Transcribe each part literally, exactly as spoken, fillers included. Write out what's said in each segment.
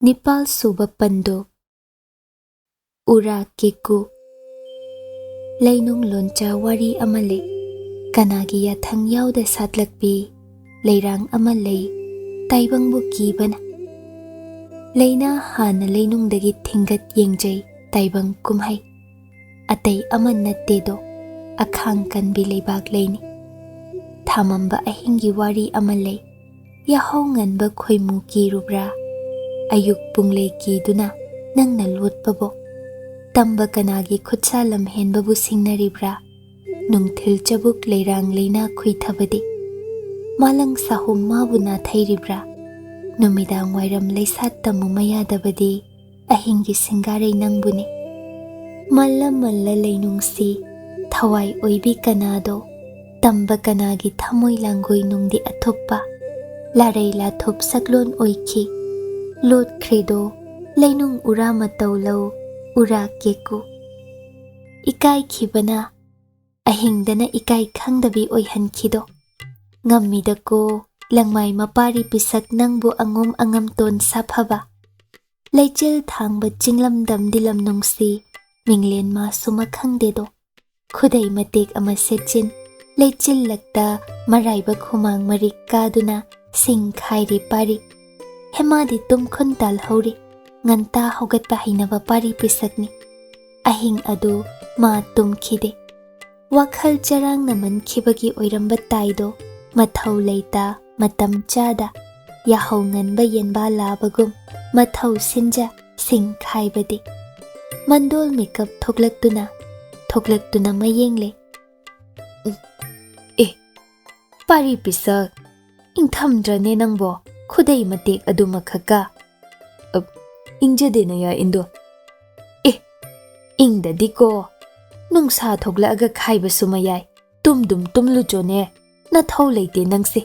ꯅꯤꯄꯥꯜ ꯁꯨꯕ ꯄꯟꯗꯨꯞ꯫ ꯎꯔꯥ ꯀꯦꯀꯨ꯫ ꯂꯩꯅꯨꯡ ꯂꯣꯟꯆꯥ ꯋꯥꯔꯤ ꯑꯃ ꯂꯩ꯫ ꯀꯅꯥꯒꯤ ꯌꯥꯊꯪ ꯌꯥꯎꯗ ꯁꯥꯠꯂꯛꯄꯤ ꯂꯩꯔꯥꯡ ꯑꯃ ꯂꯩ, ꯇꯥꯏꯕꯪꯕꯨ ꯀꯤꯕꯅ꯫ ꯂꯩꯅꯥ ꯍꯥꯟꯅ ꯂꯩꯅꯨꯡꯗꯒꯤ ꯊꯤꯡꯒꯠ ꯌꯦꯡꯖꯩ ꯇꯥꯏꯕꯪ ꯀꯨꯝꯍꯩ꯫ ꯑꯇꯩ ꯑꯃ ꯅꯠꯇꯦꯗꯣ, ꯑꯈꯥꯡ ꯀꯟꯕꯤ ꯂꯩꯕꯥꯛ ꯂꯩꯅꯤ꯫ ꯊꯥꯃꯝꯕ ꯑꯍꯤꯡꯒꯤ ꯋꯥꯔꯤ ꯑꯃ ꯂꯩ꯫ ꯌꯥꯍꯧ ꯉꯟꯕ ꯈꯣꯏꯃꯨ ꯀꯤꯔꯨꯕ꯭ꯔꯥ? ꯑꯌꯨꯛ ꯄꯨꯡꯂꯩ ꯀꯤꯗꯨꯅ ꯅꯪꯅ ꯂꯣꯠꯄꯕꯣ? ꯇꯝꯕ ꯀꯅꯥꯒꯤ ꯈꯨꯠꯁꯥ ꯂꯝꯍꯦꯟꯕꯕꯨ ꯁꯤꯡꯅꯔꯤꯕ꯭ꯔꯥ? ꯅꯨꯡꯊꯤꯜ ꯆꯕꯨꯛ ꯂꯩꯔꯥꯡ ꯂꯩꯅꯥ ꯈꯨꯏꯊꯕꯗꯤ ꯃꯥꯂꯪ ꯁꯥꯍꯨꯝ ꯃꯥꯕꯨ ꯅꯥꯊꯩꯔꯤꯕ꯭ꯔꯥ? ꯅꯨꯃꯤꯗꯥꯡ ꯋꯥꯏꯔꯝ ꯂꯩꯁꯥꯠ ꯇꯝꯃꯨ ꯃꯌꯥꯗꯕꯗꯤ ꯑꯍꯤꯡꯒꯤ ꯁꯤꯡꯒꯥꯔꯩ ꯅꯪꯕꯨꯅꯤ꯫ ꯃꯜꯂ ꯃꯜꯂ ꯂꯩꯅꯨꯡꯁꯤ ꯊꯋꯥꯏ ꯑꯣꯏꯕꯤ ꯀꯅꯥꯗꯣ, ꯇꯝꯕ ꯀꯅꯥꯒꯤ ꯊꯃꯣꯏ ꯂꯥꯡꯒꯣꯏ ꯅꯨꯡꯗꯤ ꯑꯊꯨꯞꯄ ꯂꯥꯔꯩ ꯂꯥꯊꯨꯞ ꯁꯛꯂꯣꯟ ꯑꯣꯏꯈꯤ꯫ ꯂꯣꯠꯈ꯭ꯔꯦꯗꯣ ꯂꯩꯅꯨꯡ ꯎꯔꯥ ꯃꯇꯧ ꯂꯧ, ꯎꯔꯥ ꯀꯦꯀꯨ꯫ ꯏꯀꯥꯏꯈꯤꯕꯅ ꯑꯍꯤꯡꯗꯅ ꯏꯀꯥꯏ ꯈꯪꯗꯕꯤ ꯑꯣꯏꯍꯟꯈꯤꯗꯣ꯫ ꯉꯝꯃꯤꯗꯀꯣ ꯂꯪꯃꯥꯏ ꯃꯄꯥꯔꯤ ꯄꯤꯁꯛ ꯅꯪꯕꯨ ꯑꯉꯣꯝ ꯑꯉꯝꯇꯣꯟ ꯁꯥꯐꯕ꯫ ꯂꯩꯆꯤꯜ ꯊꯥꯡꯕ ꯆꯤꯡꯂꯝ ꯗꯝꯗꯤꯂꯝ ꯅꯨꯡꯁꯤ, ꯃꯤꯡꯂꯦꯟ ꯃꯥꯁꯨ ꯃꯈꯪꯗꯦꯗꯣ꯫ ꯈꯨꯗꯩ ꯃꯇꯦꯛ ꯑꯃ ꯁꯦꯠꯆꯤꯟ, ꯂꯩꯆꯤꯜꯂꯛꯇ ꯃꯔꯥꯏꯕꯛ ꯍꯨꯃꯥꯡ ꯃꯔꯤꯛ ꯀꯥꯗꯨꯅ ꯁꯤꯡ ꯈꯥꯏꯔꯤ ꯄꯥꯔꯤ꯫ ꯍꯦꯃꯥꯗꯤ ꯇꯨꯝꯈꯨꯟ ꯇꯥꯜꯍꯧꯔꯤ, ꯉꯟꯇꯥ ꯍꯧꯒꯠꯄ ꯍꯩꯅꯕ ꯄꯥꯔꯤ ꯄꯤꯁꯛꯅꯤ꯫ ꯑꯍꯤꯡ ꯑꯗꯨ ꯃꯥ ꯇꯨꯝꯈꯤꯗꯦ꯫ ꯋꯥꯈꯜ ꯆꯔꯥꯡꯅ ꯃꯟꯈꯤꯕꯒꯤ ꯑꯣꯏꯔꯝꯕ ꯇꯥꯏꯗꯣ, ꯃꯊꯧ ꯂꯩꯇ ꯃꯇꯝ ꯆꯥꯗ ꯌꯥꯍꯧ ꯉꯟꯕ ꯌꯦꯟꯕꯥ ꯂꯥꯕꯒꯨꯝ ꯃꯊꯧ ꯁꯤꯟꯖ ꯁꯤꯡ ꯈꯥꯏꯕꯗꯤ꯫ ꯃꯟꯗꯣꯜ ꯃꯤꯀꯞ ꯊꯣꯛꯂꯛꯇꯨꯅ, ꯊꯣꯛꯂꯛꯇꯨꯅ ꯃꯌꯦꯡꯂꯦ꯫ "ꯎꯝ, ꯑꯦ, ꯄꯥꯔꯤ ꯄꯤꯁꯛ, ꯏꯪꯊꯝꯗ꯭ꯔꯅꯦ ꯅꯪꯕꯣ ꯈꯨꯗꯩ ꯃꯇꯦꯛ ꯑꯗꯨꯃꯈꯛꯀ?" "ꯑ, ꯏꯪꯖꯗꯦ ꯅꯌꯥ ꯏꯟꯗꯣ꯫ ꯑꯦ, ꯏꯪꯗꯗꯤꯀꯣ, ꯅꯨꯡꯁꯥ ꯊꯣꯛꯂꯛꯑꯒ ꯈꯥꯏꯕꯁꯨ ꯃꯌꯥꯏ꯫ ꯇꯨꯝꯗꯨꯝ ꯇꯨꯝꯂꯨꯆꯣꯅꯦ, ꯅꯊꯧ ꯂꯩꯇꯦ ꯅꯪꯁꯦ꯫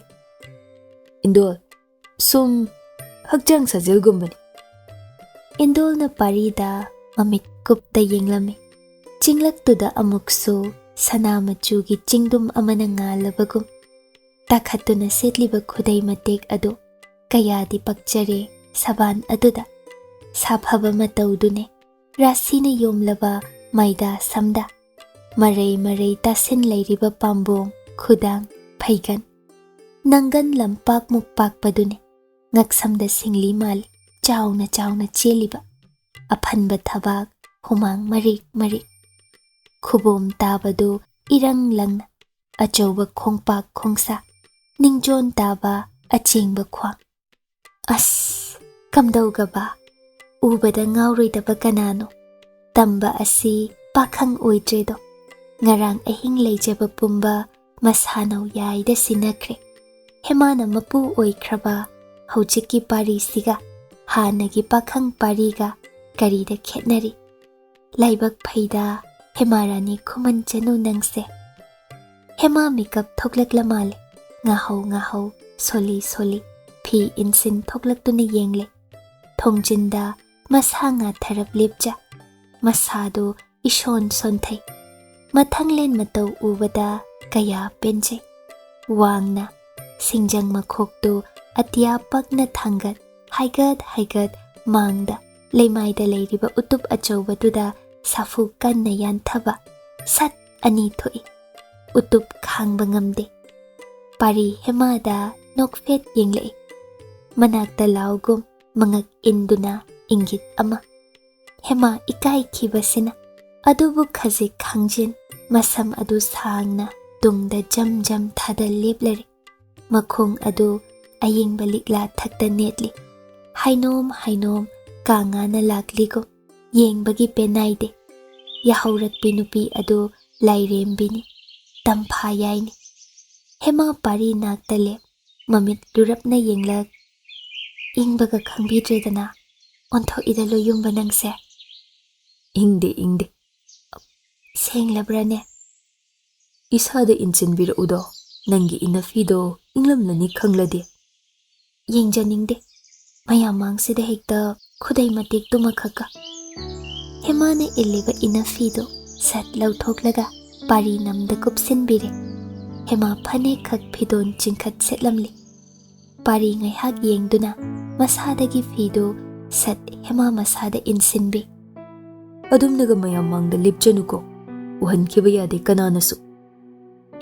ꯏꯟꯗꯣꯜ, ꯁꯨꯝ ꯍꯛꯆꯥꯡ ꯁꯥꯖꯦꯜꯒꯨꯝꯕꯅꯤ꯫" ꯏꯟꯗꯣꯜꯅ ꯄꯥꯔꯤꯗ ꯃꯃꯤꯠ ꯀꯨꯞꯇ ꯌꯦꯡꯂꯝꯃꯤ꯫ ꯆꯤꯡꯂꯛꯇꯨꯗ ꯑꯃꯨꯛꯁꯨ ꯁꯅꯥ ꯃꯆꯨꯒꯤ ꯆꯤꯡꯗꯨꯝ ꯑꯃꯅ ꯉꯥꯜꯂꯕꯒꯨꯝ ꯇꯥꯈꯠꯇꯨꯅ ꯁꯦꯠꯂꯤꯕ ꯈꯨꯗꯩ ꯃꯇꯦꯛ ꯑꯗꯨ ꯀꯌꯥꯗꯤ ꯄꯛꯆꯔꯦ꯫ ꯁꯕꯥꯟ ꯑꯗꯨꯗ꯫ ꯁꯥꯐꯕ ꯃꯇꯧꯗꯨꯅꯦ ꯔꯥꯁꯤꯅ ꯌꯣꯝꯂꯕ ꯃꯩꯗꯥ ꯁꯝꯗ꯫ ꯃꯔꯩ ꯃꯔꯩ ꯇꯥꯁꯤꯟ ꯂꯩꯔꯤꯕ ꯄꯥꯝꯕꯣꯝ, ꯈꯨꯗꯥꯡ, ꯐꯩꯒꯟ꯫ ꯅꯪꯒꯟ ꯂꯝꯄꯥꯛꯃꯨꯛ ꯄꯥꯛꯄꯗꯨꯅꯦ ꯉꯛꯁꯝꯗ ꯁꯤꯡꯂꯤ ꯃꯥꯜꯂꯤ ꯆꯥꯎꯅ ꯆꯥꯎꯅ ꯆꯦꯜꯂꯤꯕ꯫ ꯑꯐꯟꯕ ꯊꯕꯥꯛ, ꯍꯨꯃꯥꯡ ꯃꯔꯤꯛ ꯃꯔꯤꯛ꯫ ꯈꯨꯕꯣꯝ ꯇꯥꯕꯗꯨ ꯏꯔꯪ ꯂꯪꯅ꯫ ꯑꯆꯧꯕ ꯈꯣꯡꯄꯥꯛ ꯈꯣꯡꯁꯥ, ꯅꯤꯡꯖꯣꯟ ꯇꯥꯕ ꯑꯆꯦꯡꯕ ꯈ꯭ꯋꯥꯡ꯫ ꯑꯁ, ꯀꯝꯗꯧꯒꯕ? ꯎꯕꯗ ꯉꯥꯎꯔꯣꯏꯗꯕ ꯀꯅꯥꯅꯣ? ꯇꯝꯕ ꯑꯁꯤ ꯄꯥꯈꯪ ꯑꯣꯏꯗ꯭ꯔꯦꯗꯣ꯫ ꯉꯔꯥꯡ ꯑꯍꯤꯡ ꯂꯩꯖꯕ ꯄꯨꯝꯕ ꯃꯁꯥꯅꯧ ꯌꯥꯏꯗ ꯁꯤꯟꯅꯈ꯭ꯔꯦ꯫ ꯍꯦꯃꯥꯅ ꯃꯄꯨ ꯑꯣꯏꯈ꯭ꯔꯕ ꯍꯧꯖꯤꯛꯀꯤ ꯄꯥꯔꯤꯁꯤꯒ ꯍꯥꯟꯅꯒꯤ ꯄꯥꯈꯪ ꯄꯥꯔꯤꯒ ꯀꯔꯤꯗ ꯈꯦꯠꯅꯔꯤ? ꯂꯥꯏꯕꯛ ꯐꯩꯗ, ꯍꯦꯃꯥ ꯔꯥꯅꯤ ꯈꯨꯃꯟ ꯆꯅꯨ ꯅꯪꯁꯦ꯫ ꯍꯦꯃꯥ ꯃꯤꯀꯞ ꯊꯣꯛꯂꯛꯂ ꯃꯥꯜꯂꯦ꯫ ꯉꯥꯍꯧ ꯉꯥꯍꯧ, ꯁꯣꯜꯂꯤ ꯁꯣꯜꯂꯤ, ꯐꯤ ꯏꯟꯁꯤꯟ ꯊꯣꯛꯂꯛꯇꯨꯅ ꯌꯦꯡꯂꯦ꯫ ꯊꯣꯡꯖꯤꯟꯗ ꯃꯁꯥ ꯉꯥꯊꯔꯞ ꯂꯦꯞꯆ꯫ ꯃꯁꯥꯗꯨ ꯏꯁꯣꯟ ꯁꯣꯟꯊꯩ꯫ ꯃꯊꯪꯂꯦꯟ ꯃꯇꯧ ꯎꯕꯗ ꯀꯌꯥ ꯄꯦꯟꯖꯩ꯫ ꯋꯥꯡꯅ, ꯁꯤꯡꯖꯪ ꯃꯈꯣꯛꯇꯨ ꯑꯇꯤꯌꯥ ꯄꯛꯅ ꯊꯥꯡꯒꯠ, ꯍꯥꯏꯒꯠ ꯍꯥꯏꯒꯠ ꯃꯥꯡꯗ ꯂꯩꯃꯥꯏꯗ ꯂꯩꯔꯤꯕ ꯎꯇꯨꯞ ꯑꯆꯧꯕꯗꯨꯗ ꯁꯥꯐꯨ ꯀꯟꯅ ꯌꯥꯟꯊꯕ꯫ ꯁꯠ ꯑꯅꯤ ꯊꯣꯛꯏ꯫ ꯎꯇꯨꯞ ꯈꯥꯡꯕ ꯉꯝꯗꯦ꯫ ꯄꯥꯔꯤ ꯍꯦꯃꯥꯗ ꯅꯣꯛꯐꯦꯠ ꯌꯦꯡꯂꯛꯏ꯫ ꯃꯅꯥꯛꯇ ꯂꯥꯎꯒꯨꯝ ꯃꯉꯛ ꯏꯟꯗꯨꯅ ꯏꯪꯒꯤꯠ ꯑꯃ꯫ ꯍꯦꯃꯥ ꯏꯀꯥꯏꯈꯤꯕꯁꯤꯅ꯫ ꯑꯗꯨꯕꯨ ꯈꯖꯤꯛ ꯈꯥꯡꯖꯤꯟ, ꯃꯁꯝ ꯑꯗꯨ ꯁꯥꯡꯅ ꯇꯨꯡꯗ ꯖꯝ ꯖꯝ ꯊꯥꯗ ꯂꯦꯞꯂꯔꯦ꯫ ꯃꯈꯣꯡ ꯑꯗꯨ ꯑꯌꯤꯡꯕ ꯂꯤꯛꯂꯥ ꯊꯛꯇ ꯅꯦꯠꯂꯤ꯫ ꯍꯥꯏꯅꯣꯝ ꯍꯥꯏꯅꯣꯝ ꯀꯥꯡꯉꯥꯅ ꯂꯥꯛꯂꯤꯒꯨꯝ ꯌꯦꯡꯕꯒꯤ ꯄꯦꯟꯅꯥꯏꯗꯦ꯫ ꯌꯥꯍꯧꯔꯛꯄꯤ ꯅꯨꯄꯤ ꯑꯗꯨ ꯂꯥꯏꯔꯦꯝꯕꯤꯅꯤ, ꯇꯝꯐꯥ ꯌꯥꯏꯅꯤ꯫ ꯍꯦꯃꯥ ꯄꯥꯔꯤ ꯅꯥꯛꯇ ꯂꯦꯞ, ꯃꯃꯤꯠ ꯂꯨꯔꯞꯅ ꯌꯦꯡꯂꯛ꯫ "ꯏꯪꯕꯒ ꯈꯪꯕꯤꯗ꯭ꯔꯦꯗꯅ, ꯑꯣꯟꯊꯣꯛꯏꯗ ꯂꯣꯏꯌꯨꯝꯕ ꯅꯪꯁꯦ꯫" "ꯏꯪꯗꯦ, ꯏꯪꯗꯦ꯫" "ꯁꯦꯡꯂꯕ꯭ꯔꯅꯦ?" "ꯏꯁꯥꯗ ꯏꯟꯁꯤꯟꯕꯤꯔꯛꯎꯗꯣ, ꯅꯪꯒꯤ ꯏꯅꯐꯤꯗꯣ ꯏꯪꯂꯝꯂꯅꯤ ꯈꯪꯂꯗꯤ꯫" "ꯌꯦꯡꯖꯅꯤꯡꯗꯦ, ꯃꯌꯥꯝ ꯃꯥꯡꯁꯤꯗ ꯍꯦꯛꯇ ꯈꯨꯗꯩ ꯃꯇꯦꯛꯇꯨꯃꯈꯛꯀ꯫" ꯍꯦꯃꯥꯅ ꯏꯜꯂꯤꯕ ꯏꯅꯐꯤꯗꯨ ꯁꯠ ꯂꯧꯊꯣꯛꯂꯒ ꯄꯥꯔꯤ ꯅꯝꯗ ꯀꯨꯞꯁꯤꯟꯕꯤꯔꯦ꯫ ꯍꯦꯃꯥ ꯐꯅꯦꯛꯈꯛ ꯐꯤꯗꯣꯟ ꯆꯤꯡꯈꯠ ꯁꯦꯠꯂꯝꯂꯤ꯫ ꯄꯥꯔꯤ ꯉꯥꯏꯍꯥꯛ ꯌꯦꯡꯗꯨꯅ ꯃꯁꯥꯗꯒꯤ ꯐꯤꯗꯨ ꯁꯠ ꯍꯦꯃꯥ ꯃꯁꯥꯗ ꯏꯟꯁꯤꯟꯕꯤ꯫ "ꯑꯗꯨꯝꯅꯒ ꯃꯌꯥꯝ ꯃꯥꯡꯗ ꯂꯦꯞꯆꯅꯨꯀꯣ, ꯎꯍꯟꯈꯤꯕ ꯌꯥꯗꯦ ꯀꯅꯥꯅꯁꯨ꯫"